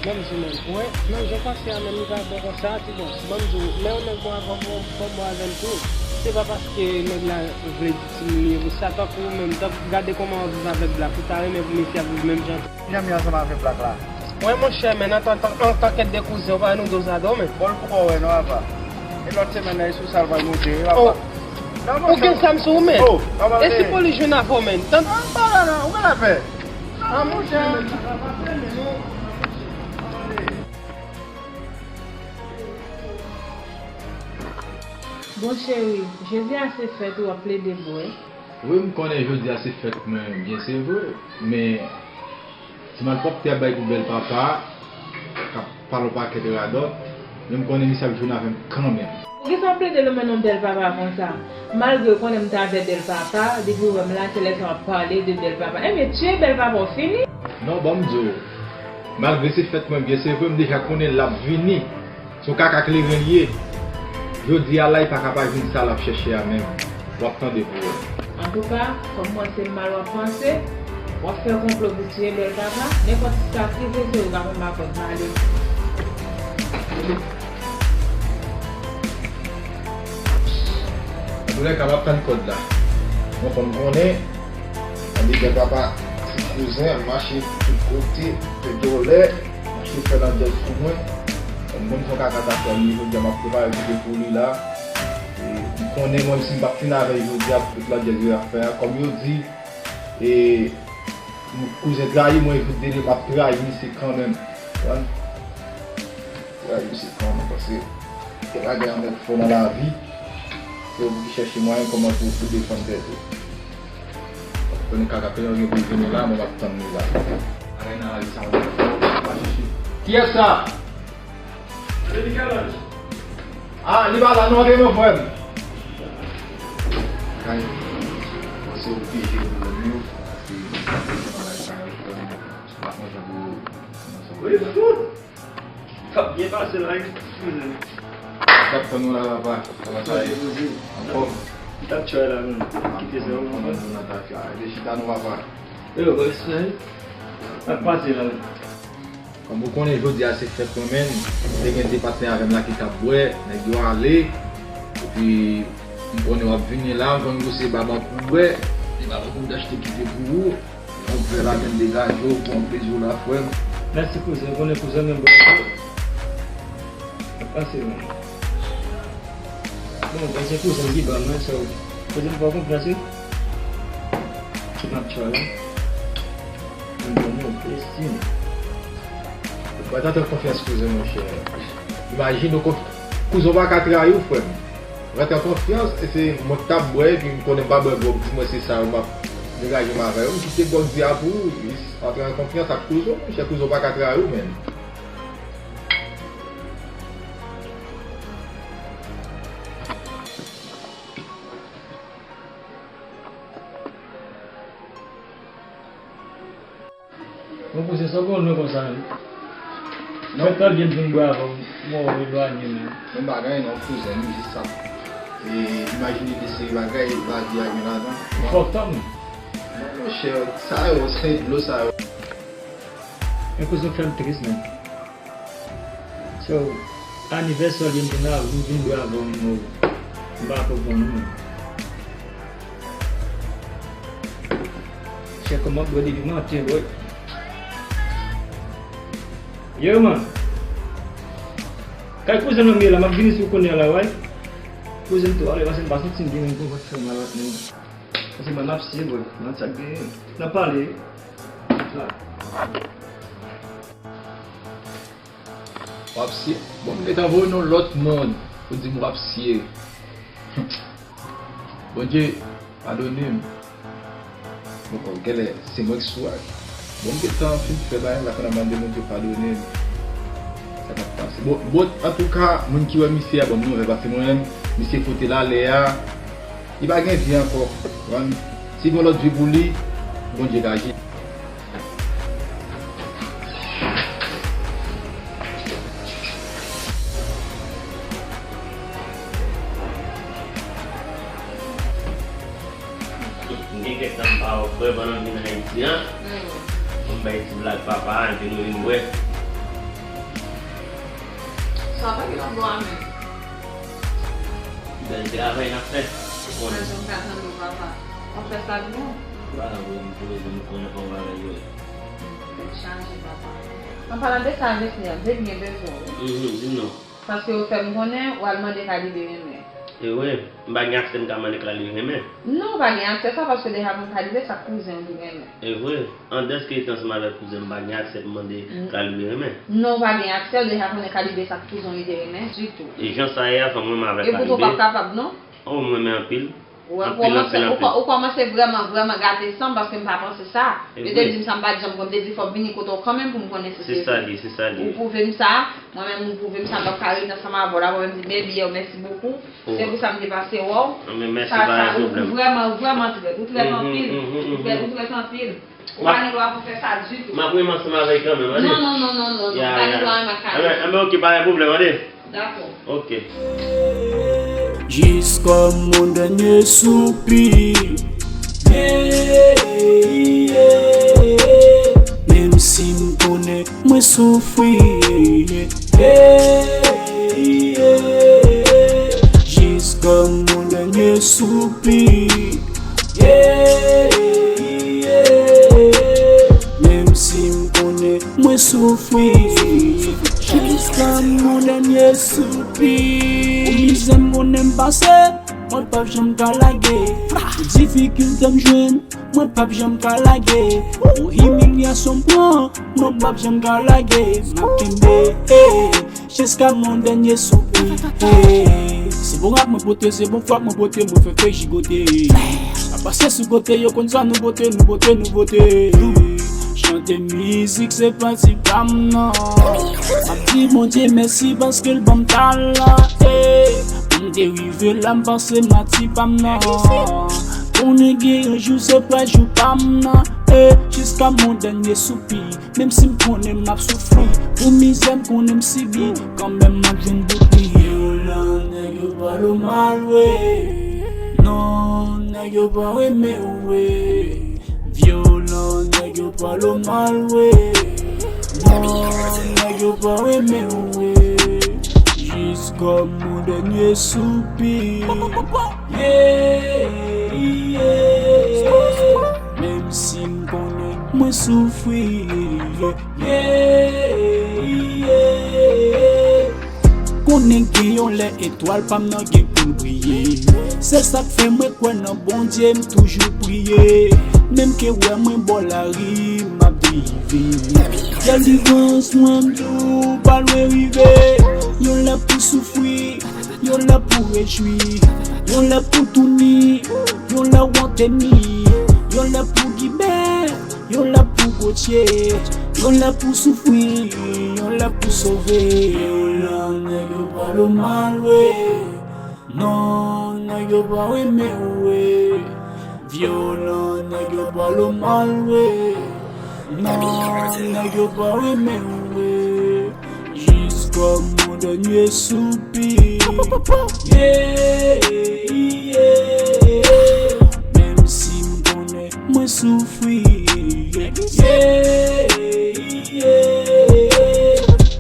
Ban m di w, men, wè, nan jan w panse a, men, li pa bon konsa, ti bon. Ban m di w, men, yon nèg bon avè w, fò bon avè l tou. Se pa paske nèg la vle di timoun li ye pou sa, tankou ou menm, tank-, gade kòman w ap viv avèk Black, ou ta renmen pou mesye ap viv menm jan tou. Jan m ye ansanm avèk Black la. Wè, monchè, men, antan, antan, antanke de kouzen, ou pa wè nou dozado, men. Bon, l poko wè non, apa. E lòt semèn nan, e sou sa l pral monte, wi, apa. Oh. Ou gen zam sou ou, men. Oh, apa. E si polis jwenn avè w, men? Tann. Ah, pa la, non, ou gen lapè. Ah, monchè. Bon, cheri, jodi a se fèt ou, w ap plede bwè. Wi, m konnen jodi a se fèt mwen, byen se vre, men ti malpwòpte ap bay pou bèl papa, k ap pale yon pakèt radòt, men m konnen misye ap jwenn avè m kanmenm. Poukisa w plede lonmen non bèl papa konsa? Malgre w konnen m t avè bèl papa, depi w wè m la, se lè sa w ap pale de bèl papa. Ebyen, tiye bèl papa w fini. Non, ban m di w, malgre se fèt mwen, byen se vre, m deja konnen l ap vini. Se yon kaka kleren li ye. Jodi a la, li pa ka pa jwenn sa l ap chèche a menm. W ap tande pou wè. Antouka, kòm mwen se mal w ap panse, w ap fè konplo pou tiye bèl papa, nenpòt sa ki rive se ou k ap anba kòd pale. Antoulèka, m ap tann kòd la. Mwen fò m konnen, tande bèl papa, ti kouzen, mache tout kote, fè dòlè. Mache fè landjèz sou mwen. Kòm mwen se yon kaka ta fè li, jodi a m ap prepare kite pou li la. E, m konnen mwen si m p ap fin avè l jodi a pou tout landjèz yo ap fè a. Kòm yo di, e, kouzen trayi mwen, jouk dele m ap trayi misye kanmenm. Konprann? Trayi misye kanmenm, paske te pa gen anmèd fò nan lavi. Se yo pou ki chèche mwayen kòman pou, pou defann tèt yo. Konnen kaka peyi an gen pou l vini la, mwen m ap tann li la. Bagay nan lavi sa, mwen pa chèche. Kiyès sa? Se Michel-Ange. Ah, li pa la non, antre non, frè m. Kay, mwen se oblije pou mwen yo, paske bagay sa yo, frè m, m pa konn jan pou mwen sou. Wi, fout! T ap byen pase la, wi, kouzen. T ap tann ou la, papa. Kòman sa ye? Anfòm? M t ap tchòy la, menm. Kite sa, ou konprann? Anfòm, nou nan tafya. Rete chita non, papa. Yo, respè. Sa k pase la, menm? Kòm ou konnen, jodi a se fèt mwen, menm. Te gen de patnè avè m la ki t ap bwè, nèg yo ale. Epi, m konnen w ap vini la, m konn gwo se baban pou bwè. Se baban pou m t achte kite pou ou. Yon vè la, menm degaje w, pran plezi w la, frè m. Mèsi, kouzen. Ou konnen kouzen menm bwè tou. Sa k pase, menm? Bon, e se kouzen ki ban mwen sa, wi. Kouzen m fè w konfyans, wi. Ki m ap tchòy, wi. M ban nou, plezi. Ou pa t antre konfyans, kouzen, monchè. Imajine w, konf-, kouzen w pa ka trayi w, frè m. Rantre an konfyans, e se mwen ki t ap bwè, epi m konnen m pa bwè gwòg, di mwen se sa yo m ap degaje m avè yo. M kite gwòg di a pou ou, jis antre an konfyans ak kouzen w, monchè, kouzen w pa ka trayi w, menm. Bon, kouzen, sa w pran lwen konsa menm? Fè tan byen vin bwè avè w, mò w elwanye men. Yon bagay non, kouzen, nou jis ap e, imajine de seri bagay lavi a gen ladan. Fòk tann. Non, monchè, sa yo, se dlo sa yo. Men kouzen fè m tris men. So, anivèsè w li m vin la, vin, vin bwè avè w, men m pa konprann ou. Chè kòman bwè depi maten, bwè. Yo, man. Kay kouzen nan m ye la, m ap vini sou kounye a la, wè. Kouzen tou, ale, pase m pa santi m byen, men m konn fè mal ak mwen. Pase mwen m ap siye, bwè. Mwen sa gen nan pale. La. W ap siye. Bon, m gentan voye w nan lòt mond pou di m w ap siye. Bondye, padone m. Bon, genlè, se mwen k sou ak. Bon, m gentan fin fè bagay la, pandan m ap mande Bondye padone m. Sa k ap pase. Bon, bon, antouka, moun ki wè misye a, ban m nouvèl, paske mwen menm, misye fout l ale a. Li pa gen vi ankò. Bon, si gen lòt vi pou li, Bondye ka jije. M gen kèk tan m pa wè frè pandan m vin Ayiti an. Pou m bay ti blag papa a, epi nou vin bwè. Sa pa gen lòt bò a menm. Bèl travay n ap fè. Ou konnen. Mwen, jan m ka tande w, papa. W ap fè sa byen. Ou pa nan vre m poze m konnen kòman bagay yo ye. Tèt chaje, papa. An palan de sa, mesye, m te byen bezwen w wi. Mhm, di m non. Paske ou fè m konnen, w al mande Kalibè renmen. E vre, m pa gen aksè m ka mande Kalibè renmen. Non, ou pa gen aksè sa, paske deja konn Kalibè, sa kouzen w ki renmen. E vre. Andèske te ansanm avèk kouzen m pa gen aksè pou mande Kalibè renmen. Non, ou pa gen aksè, ou deja konnen Kalibè sa k kouzen w li te renmen, ditou. E jan sa ye a, fò m renmen avèk Kalibè. Epi tou w p ap kapab, non. Oh, m renmen anpil. Ou wè, ou kòmanse, ou kò-, ou kòmanse vrèman, vrèman gate san m, paske m pa panse sa. Yo te di m sa m pa t janm konn, m te di fò m vini kote w kanmenm pou m konnen si se vre. Se sa l ye, se sa l ye. Ou pwouve m sa, mwen menm ou pwouve m sa, m p ap ka ret ansanm avè w la, mwen menm di, men biyè w, mèsi bokou. Se pou sa m te pase wè w. Anben, mèsi, pa gen pwoblèm. Ou vrèman, ou vrèman trèt. Ou trèt anpil. Ou trèt, ou trèt anpil. Ou pa gen dwa pou fè sa ditou. M ap renmen ansanm avè l kanmenm, tande. Non, non, non, non, non, non. Pa gen dwa renmen ak Kalibè. Anben, anben, oke, pa gen pwoblèm, tande. Dakò. Oke. Jusqu'à mon dernier soupir. Yeah, yeah. Menm si m konnen mwen soufri. Yeah, yeah. Jusqu'à mon dernier soupir. Yeah, yeah. Menm si m konnen mwen soufri. Jusqu'à mon dernier soupir. Pou mizè m konnen m pase, mwen p ap janm ka lage. Pou difikilte m jwenn, mwen p ap janm ka lage. Pou imilyasyon m pran, mwen p ap janm ka lage. M ap kenbe, eh, jusqu'à mon dernier soupir. Eh, se bon rap mwen pote, se bon fwa mwen pote, mwen fè fè jigote. Ap pase sou kote, yo konn sa nou pote, nou pote, nou pote. Chante mizik, se pati pa m nan. M ap di Bondye mèsi paske l ban m talan, eh. Pou m te rive la, m panse mati pa m nan. Konnen gen yon jou, se pa jou pa m nan, eh. Jusqu'à mon dernier soupir. Menm si m konnen m ap soufri, pou mizè m konnen m sibi, kanmenm m ap jwenn bout li. Vyolan nèg yo pale w mal, wi. Non, nèg yo pa renmen w, wi. Vyolan nèg yo pale w mal, wi. Non, nèg yo pa renmen w, wi. Jusqu'à mon dernier soupir. Yeah, yeah. Menm si m konnen mwen soufri. Yeah, yeah. Konnen gen yon lè etwal pa m nan gen pou l briye. Se sa k fè mwen kwè nan Bondye, m toujou priye. Menm ke wè mwen bò lari, m ap drive. Delivrans mwen m di w pa lwen rive. Yon lè pou soufri, yon lè pou rejwi, yon lè pou touni, yon lè w anteni, yon lè pou gibe, yon lè pou gotye, yon lè pou soufri, yon lè pou sove. Vyolan nèg yo pale w mal, wi. Non, nèg yo pa renmen w, wi. Vyolan nèg yo pale w mal, wi. Non, nèg yo pa renmen w, wi. Comme mon dernier soupir. Yeah, yeah. Menm si m konnen mwen soufri. Yeah, yeah.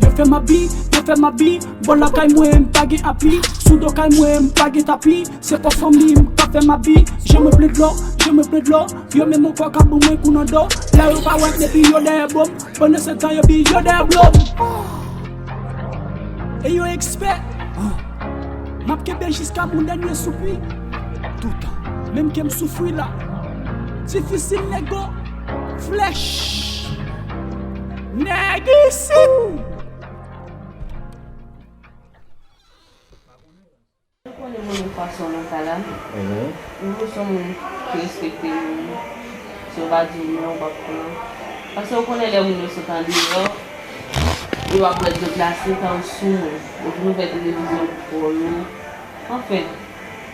Yo fè m abi, yo fè m abi. Bò lakay mwen, m pa gen api. Sou do kay mwen, m pa gen tapi. Se pa fanmi m k ap fè m abi. Jan mwen plen dlo, jan mwen plen dlo. Yo menm ankò k ap ban mwen kou nan do. Lè yo pa wè m, epi yo dèyè bo m. Pandan se tan yo bi yo dèyè blo m. E yo ekspè. M ap kenbe jiska mon dènye soupi. Toutan. Menm ke m soufri la. Difisil nego. Flèch. Nèg isi. Ou konnen mwen menm fason nan kay la. Mhm. Mwen se yon moun ki respekte moun. Si yo pa di w non, ou p ap pran. Paske ou konnen lè moun yo sot andeyò, yo ap bwè dlo glase, tan yo sou mwen. Yo vin ouvè televizyon pou yo. Anfen,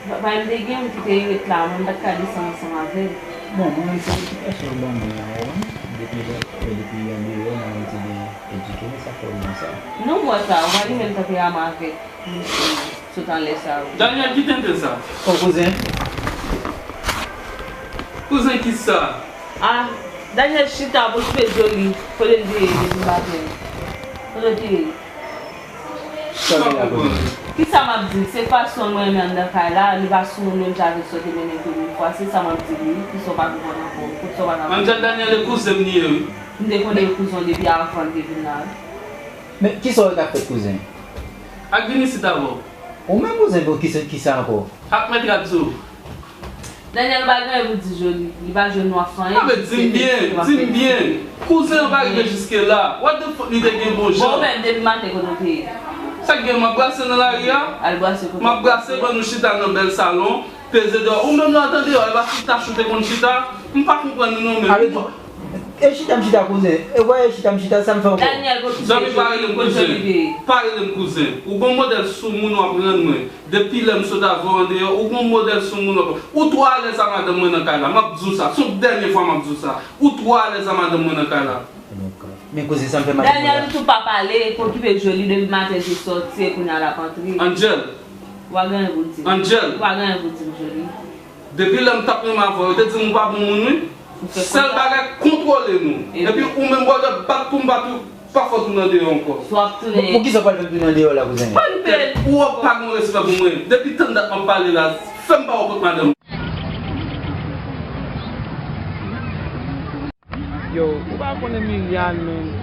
pa, pa m te gen, m kite yo ret la, mwen m pa t ka desann ansanm avè l. Bon, mwen menm se edikasyon yo ban mwen an, wi. Depi lè, depi andeyò, mwen menm te gen edike, men sa fè w gen sa. Non, m wè sa, ou pa gen menm tanperama avèk. Sot anlè sa yo. Daniel, ki tenten sa? O kouzen. Kouzen ki sa? Ah, Daniel chita pou l okipe Joly. Kote l te ye depi maten? Kote l te ye? Sa gen la kouzen. Ki sa m ap di? Se fason mwen renmen anndan kay la, li pa sou moun menm jan avèk sa w te mennen l premye fwa. Se sa m ap di li, ki sa w pa konprann ankò? Kot sa w pa ka konprann? Angel, Daniel e kouzen m li ye, wi. M te konnen e kouzen w depi avan l te vin la, wi. Men, ki sa w wè k ap fèt, kouzen? Ak vin isit avè w. Ou menm kouzen, bon, kisa, kisa ankò? Ak mèt rad sou. Daniel pa gen anyen pou di Joly. Li pa jwenn nou ak anyen. A, men di m byen, di m byen. Kouzen an pa rive jiske la. What the fuck, li te gen bon jan. Bon, ou menm, depi maten, kote w te ye? Sa k gen, m ap brase nan lari a? Al brase kote? M ap brase, ban nou chita nan bèl salon, peze deyò. Ou menm lè w t andeyò, e pa sou tach ou te konn chita? M pa konprann ou non, men. E chita m chita kouzen. E wè e chita m chita, sa m fè ankò? Daniel, bon, zanmi, pa rele m kouzen. Pa rele m kouzen. Ou gon modèl sou moun w ap rann mwen. Depi lè m sot avè w andeyò, ou gon modèl sou moun w ap. Ou twò alèz a madanm mwen nan kay la. M ap di w sa. Se yon dènye fwa m ap di w sa. Ou twò alèz a madanm mwen nan kay la. Men kouzen, sa m fè madanm mwen la. Daniel, ou tou pa pale, okipe Joly depi maten te sòti, e kounye a l ap antre. Angel. Ou pa gen anyen pou w di m. Angel. Ou pa gen anyen pou w di m, Joly. Depi lè m t ap renmen avè w, yo te di m ou pa bon moun, wi. Sèl bagay, kontwole nou. Epi ou menm, bòdè, bat pou m bat ou, pa fè w tounen andeyò ankò. Poukisa w pral fè m tounen andeyò la, kouzen? Ou pa gen respè pou mwen. Depi tann dat m ap pale la, fè m pa wè kot madanm. Yo, ou pa konnen Miriam, men.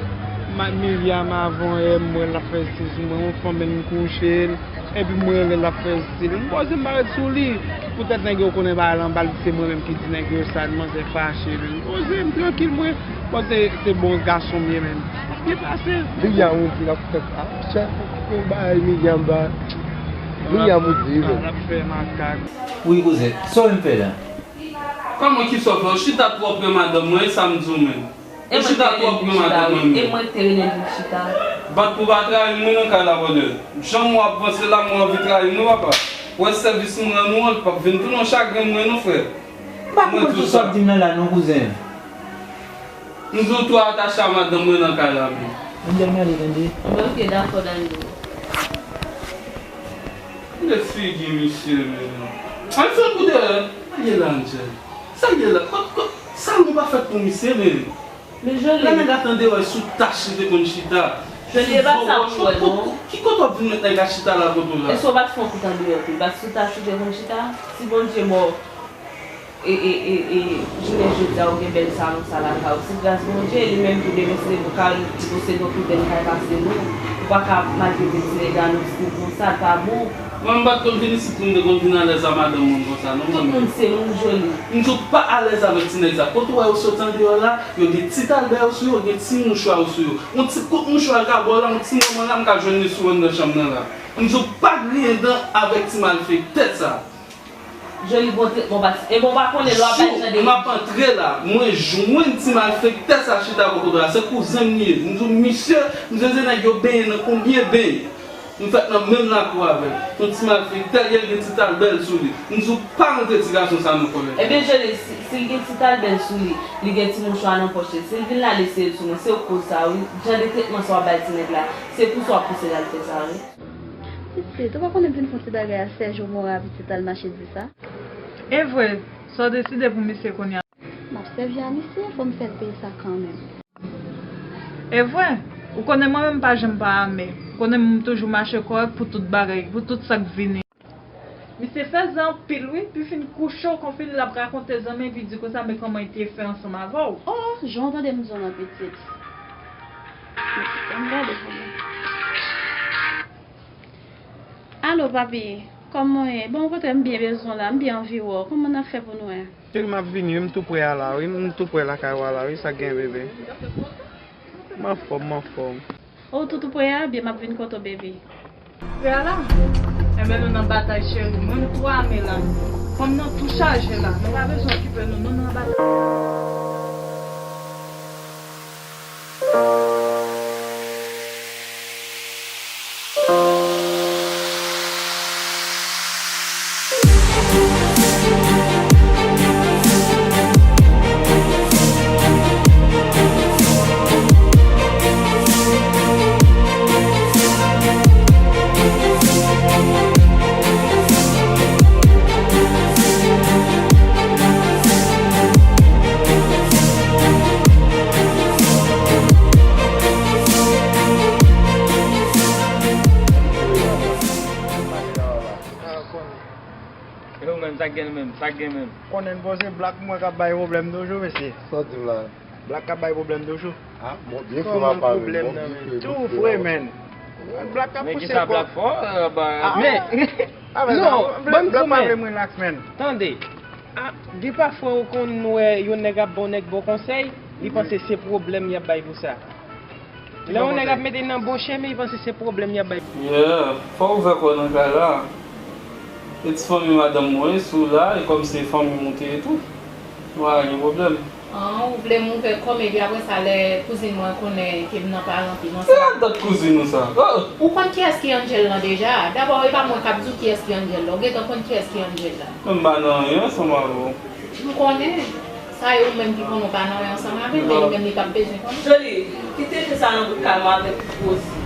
Ma-, Miriam, avan yè, m wè l ap fè stil sou mwen, yon fanm menm kouche l, epi m wè l ap fè stil. M poze m parèt sou li. Poutèt nèg yo konnen bagay lan, m pa l di se mwen menm ki di nèg yo sa, manzè fache, men. M poze m trankil, mwen. Poze se bon gason m ye, men. Byen pase. Miriam, ou di l ap fè sa. Chèf, yon bagay Miriam ba. Miriam, ou di, men. L ap fè makak. Wi, kouzen. Sa w vin fè la? Kòman, kisa w fè? Ou chita twò pre madanm mwen, e sa m di w menm. Ou chita twò pre madanm mwen menm. E mwen ki te rele l pou l chita. Bat pou pa trayi m wi nan kay la, bòdè. Jan mwa ap vanse la, mwen anvi trayi m wi, papa. Ou wè sèvis m rann ou an, l p ap vin tounen w chagren mwen non, frè. M pa konprann tout sa w ap di m nan la non, kouzen. M di w twò atache a madanm mwen nan kay la menm. Angel, m ale, tande. Ok, dakò, Dani. Gade figi misye, men. Al fè kou dèyè. Sa ye la, Angel? Sa ye la? Kot, kot, salon pa fèt pou misye, men. Men Joly. Lè nèg la t andeyò, e sou tach li te konn chita. Joly, e pa sa pou wè, non. Ki kote w ap vin met nèg la chita la kote w la? Èske w pa t fè yon kout andeyò tou? E pa t sou tach ou te konn chita? Si Bondye ba w e, e, e, e, jounen jodi a, ou gen bèl salon sa lakay ou. Se gras Bondye, li menm tou demen se pou kay li posede yon pi bèl kay pase nou. Ou pa ka maltrete ti nèg la nan stil konsa, l pa bon. Mwen, m pa t konn vin isit pou m te konn vin alèz a madanm mwen konsa, non, mwen menm. Tout moun se moun, Joly. M di w pa alèz avèk ti nèg sa. Kote w wè yo soti andeyò la, yo gen ti talbè yo sou yo, gen ti mouchwa yo sou yo. Yon ti kout mouchwa l ka ba w la, yon ti moman la, m ka jwenn li sou w anndan chanm nan la. M di w pa griyen dan avèk ti malfektè sa. Joly, bon tretman pati. Ebyen, w pa konnen lè w ap bay jan de. Jou m ap antre la, mwen jwenn ti malfektè sa chita bò kote w la. Se kouzen m li ye. M di w, misye, m di w, se nèg yo benyen nan konbyen beny. M fèt nan menm lakou avè l. Yon ti malfektè, li gen ti talbèl sou li. M di w pa rantre ti gason sa nan kòlè. Ebyen, Joly, si, si l gen ti talbèl sou li, li gen ti mouchwa nan pòch li, si l vin la, l eseye l sou mwen, se w k koz sa, wi. Jan de tretman sa w ap bay ti nèg la, se pou sa w ap pouse l al fè sa, wi. Pitit, ou pa konnen m vin fè yon ti bagay a Serge Mora pitit al mache di sa? E vre, sa w deside pou misye kounye a? M ap sèvi a misye, fò m fè l peye sa kanmenm. E vre, ou konnen mwen menm m pa janm pa ame. Ou konnen m toujou mache kòrèk pou tout bagay, pou tout sa k vini. Misye fè zen anpil wi, pi fin kouche w konpil l ap rakonte zanmi epi di konsa men kòman li te fè ansanm avè w. Oh, jan w tande m di w lan pitit. Pitit, ann gade pou mwen. Alo, papi, kòman w ye? Bon, okontrè, m byen bezwen w la, m byen anvi wè w. Kòman n ap fè pou nou wè? Cheri, m ap vini wi, m tou prè a la wi, m tou prè lakay ou a la wi, sa k gen bebe? M anfòm, m anfòm. O, tou tou prè a, byen m ap vin kote w, baby. Prè a la? Enben nou nan batay, cheri, mwen m tou ame la. Fanm nan tou chaje la, nou pa bezwen okipe nou, nou nan batay. E ou menm, sa k gen menm, sa k gen menm? Konnen poze Black mwen k ap bay pwoblèm toujou, mesye. Sa w di m la? Black k ap bay pwoblèm toujou. Ah, bon, byen fè m ap pale. Kòman pwoblèm nan men? Tou vre, men. Black k ap pouse kò. Men, non, ban m goumen. Black pa vle m relax, men. Tande. Ah, gen pafwa ou konn wè yon nèg ap ba yon nèg bon konsèy, li panse se pwoblèm y ap bay pou sa. Lè yon nèg ap mete l nan bon chemen, li panse se pwoblèm y ap bay. Yeah, fò w ouvè kò w nan kay la. E ti fanmi madanm mwen, si w la, e kòm se fanmi m ou te ye tou, nou pa gen pwoblèm. An, ou vle m ouvè kò m, epi apre sa, lè kouzin mwen konnen ke m nan pa ranpli nan sa. Se radòt kouzin ou sa. Oh! Ou konn kiyès ki Angel lan deja? Dabò, e pa mwen k ap di w kiyès ki Angel la. Ou gentan konn kiyès ki Angel la. Mwen m pa nan anyen ansanm avè w. M konnen. Sa e ou menm ki konnen w pa nan anyen ansanm avè l, men li menm li p ap bezwen konnen. Joly, kite fen sa nan bout kay mwen avèk Rosie.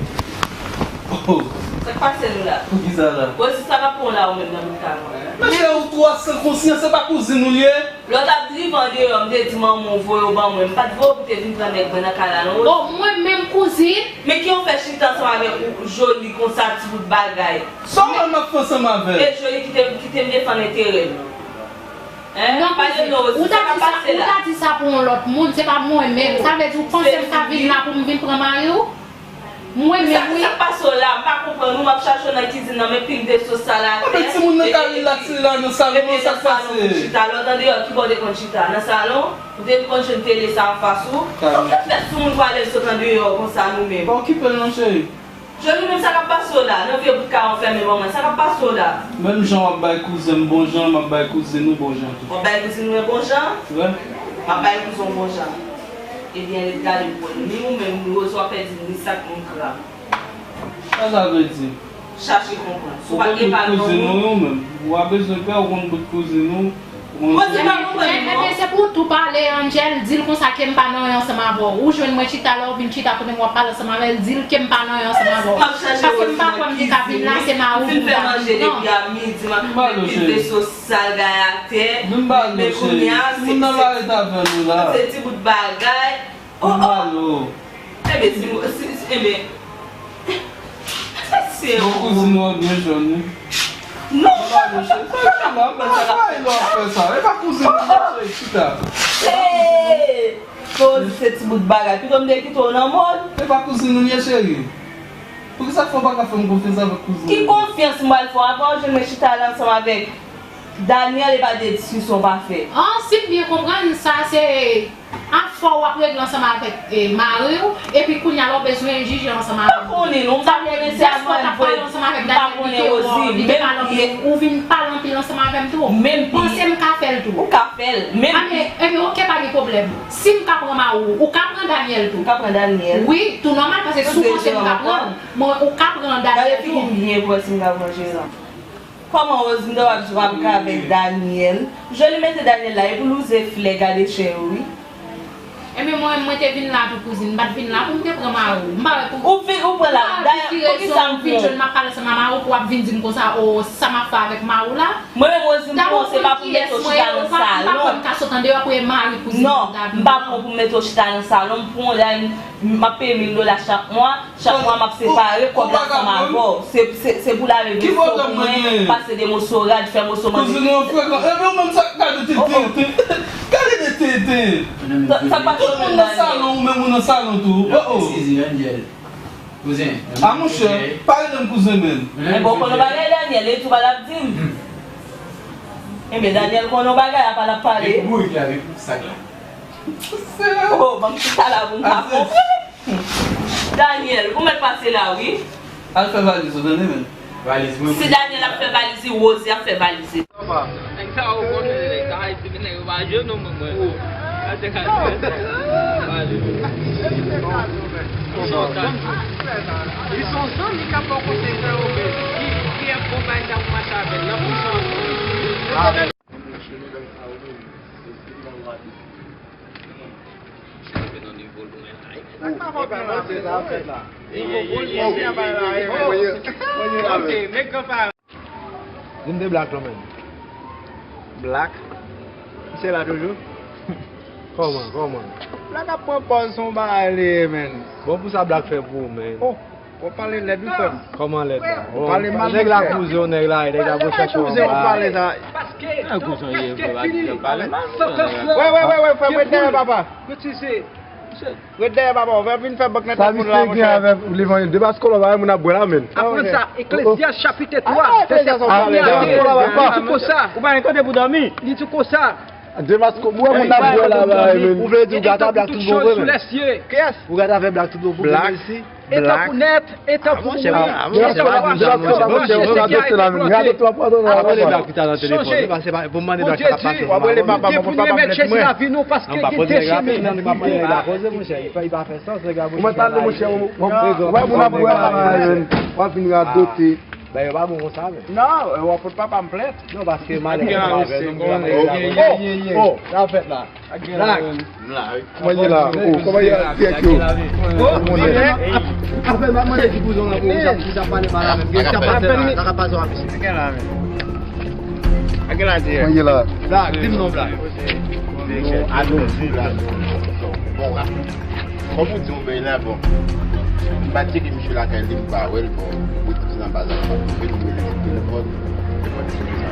Oh. Sa k pase nou la? Poukisa la? Rosie, sa k ap pran w la ou menm nan bout kay mwen? Mesye, ou twò san konsyans, se pa kouzin ou l ye? Lè w t ap drive andeyò, m te di manman w voye w ban mwen. M pa t voye w pou te vin pran nèg mwen nan kay la non. Oh, mwen menm kouzin? Men ki w fè chita ansanm avèk ou, Joly konsa, ti bout bagay? Sa w wè m ap fè ansanm avè l? E Joly, kite, kite m defann enterè m. Hein? Non, kouzin, ou ta di sa, ou ta di sa pou yon lòt moun, se pa mwen menm. Sa vle di ou panse m ka vin la pou m vin pran mari w? Mwen menm, wi. Sa k pase w la? M pa konprann ou, m ap chache w nan kizin nan, men pil veso sal atè. Anben, timoun nan ka rilaks li la nan salon an, sa k pase? Chita, lè w t andeyò, ki bò w te konn chita? Nan salon? Ou te konn jwenn tele sa anfas ou? Fè sou moun pale sot andeyò konsa nou menm. Pa okipe l non, cheri. Joly, menm sa k ap pase w la, nan vye bout kay w fèmen ban mwen, sa k ap pase w la? Menm jan w ap bay kouzen m bon jan, m ap bay kouzin ou bon jan tou. W ap bay kouzin mwen bon jan? Wi. M ap bay kouzin w bon jan. Ebyen, ret gade pou wè. Ni ou menm, ni Rosie, w ap pèdi ni sak, ni kra. Sa sa vle di? Chache konprann. Si w pa gen pa nan ou. Ou konn bout kouzin ou, ou menm. Ou pa bezwen pè, ou konn bout kouzin ou. Mwen di pa konprann non. Ebyen, se pou w tou pale, Angel, di l konsa ke m pa nan anyen ansanm avè w. Ou jwenn mwen chita la, ou vin chita kote m, w ap pale ansanm avè l, di l ke m pa nan anyen ansanm avè w. Paske m pa kwè m te ka vin la, se mari w pou m ta vin, non. Vin fè manje depi a midi, m ap met pil veso sal gay atè. Men kounye a, se, se, se ti bout bagay. Oh, oh. Ebyen, si, si, si, ebyen. Mesye, oh. Bon, kouzin ou an byen jòn, wi. Non. Sa k ap fè la? Mwen pa wè lè w ap fè sa. E pa kouzin ou, mesye, chita. Hey! Poze se ti bout bagay. Pito m te kite w nan mòn. E pa kouzin ou, mesye, cheri. Poukisa fò w pa ka fè m konfyans avèk kouzin ou? Ki konfyans m pral fè w? Apa w jwenn mwen chita la ansanm avèk Daniel, e pa de diskisyon w pa fè. An, si m byen konprann, sa se afè w ap regle ansanm avèk, e, mari w, epi kounye a la w bezwen jije ansanm avè l. M pa konnen non, m pa konnen se a mwen l voye, m pa konnen Rosie, menm ou vin pale anpil ansanm avè m tou. Panse m ka fè l Ou ka fè l, men. Ah, men, ebyen, ok, pa gen pwoblèm. Si m ka pran mari w, ou ka pran Daniel tou. Ou ka pran Daniel. Wi, tou nòmal, paske si w panse m ka pran l, mwen, ou ka pran Daniel tou. Gade figi m byen pou wè si m ka pran Jeran. Kòman Rosinda w ap jwe avèk Daniel? Joli mete Daniel la, epi l wouze flè, gade chè yo, wi. Ebyen, mwen, mwen te vin la tou, kouzin. M pa t vin la pou m te pran mari w. M pa wè pou. Ou vin, ou pran la. Dayè, poukisa m pran w? M ap pale ansanm ak mari w pou w ap vin di m konsa, o, sa m ap fè avèk mari w la? Mwen menm, Rosinda, m pran w, se pa pou m mete w chita nan salon. M pa konn ka sot andeyò pou e mari kouzin. Non, m pa pran w pou m mete w chita nan salon. M pran w la, m ap peye mil dola chak mwa. Chak mwa m ap separe kòb la ansanm avè w. Se, se, se pou lave veso pou mwen, pase de moso rad, fè moso manje. Kouzin ou frekan. Epi ou menm sa, gade tete, tete. Gade de tete. Sa, sa pa. Tout moun nan salon, ou menm ou nan salon tou. Oh, oh. Eskize, Angel. Kouzen. Ah, monchè, pa rele m kouzen, menm. Men bon, konnen bagay Daniel, e tou pa l ap di m. Enben, Daniel konnen bagay, apa l ap pale. Epi bourrik la, epi sak la. Oh, ban m chita la pou m ka konprann. Daniel, ou mèt pase la, wi. Al fè valiz ou, tande, men. Valiz mwen. Si Daniel ap fè valiz li, Rosie ap fè valiz li. Nèg sa yo konnen, nèg sa Ayiti, nèg yo pa jwenn nou, mwen, mwen. Sa se ka fè. Valiz. Li se yon zanmi k ap ba w konsèy, frè, yo, men ki, ki akonpaye sa pou mache avè l nan prizon. Ok, men gran pa. Vin de Black lan menm. Black? Misye la toujou? Kòman, kòman? Black ap pran pòz son bagay li ye, menm. Bon, pou sa Black fè pou ou, menm? Oh. W ap pale lèd, wi, frè m. Kòman lèd la? W ap pale mal, nèg la, monchè. Kouzen w, nèg la, nèg la, bon, chèche yon bagay. Kouzen w pale sa. Nan kouzen ye, frè, pa di pale mal. Wè, wè, wè, wè, frè m, ret dèyè papa. Ret dèyè papa, w vin fè bank nan tèt moun la, monchè. Sa misye gen avè Levanjil de baz kolon, pa moun ap bwè la, menm. Aprann sa, Eklezyas chapit twa, vèsè premye a di, li di konsa. Ou pa gen kote pou dòmi. Li di konsa. Demaske, ou wè moun ap bwè la, la, menm. Ou vle di w gata Black tout bon vre, menm? Kiyès? Ou gata fè Black tout bon vre, menm isi? Etan pou nèt, etan pou mouri, etan pou adopte la, menm. Gade tout ap pran nan telefòn. Chonje. Pou mande Black sa k ap pase. Bondye di, pou nou renmèt Jezi lavi nou, paske gen de chemen. Ou mèt pale, monchè, ou wè moun ap bwè la, la, menm. W ap vin radote. Bagay yo pa bon konsa, menm. Non, w ap pot papa m plent. Non, paske malè. Oh, oh, sa fèt la. Black. Kòman ye la? Oh, kòman ye la? Tèt yo. Afè m ap mande ti kouzon la pou ou, sa pale mal avè m. Sa ka pase la, sa ka pase la, mesye. Kòman ye la? Black, di m non, Black. Bon, bon, bon. Kòm ou di yon bèy la, bon. M pa tcheke misye lakay li, m pa wè l, bon. Ou di nan baz la, m pa twouve l, m rele sou telefòn, telefòn li sou sa.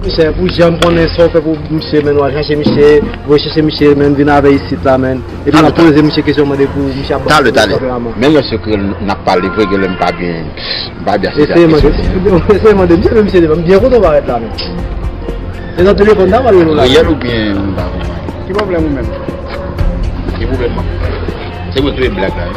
Monchè, pou jan m konnen sa w fè pou misye, menm, w al chache misye, voye chache misye, menm, vin avè isit la, menm. Epi m ap poze misye kesyon, mande pou misye ap ban m konfèman. Men yon sekrè n ap pale vre, gen lè m pa byen, m pa byen asepte kesyon. Eseye mande, eseye mande misye, men misye, m byen kontan w parèt la, menm. Se nan telefòn nan m al rele w la. Reyèl oubyen m pa konprann? Ki pwoblèm ou menm? Ki pwoblèm mwen? Se mwen touye Black la, wi.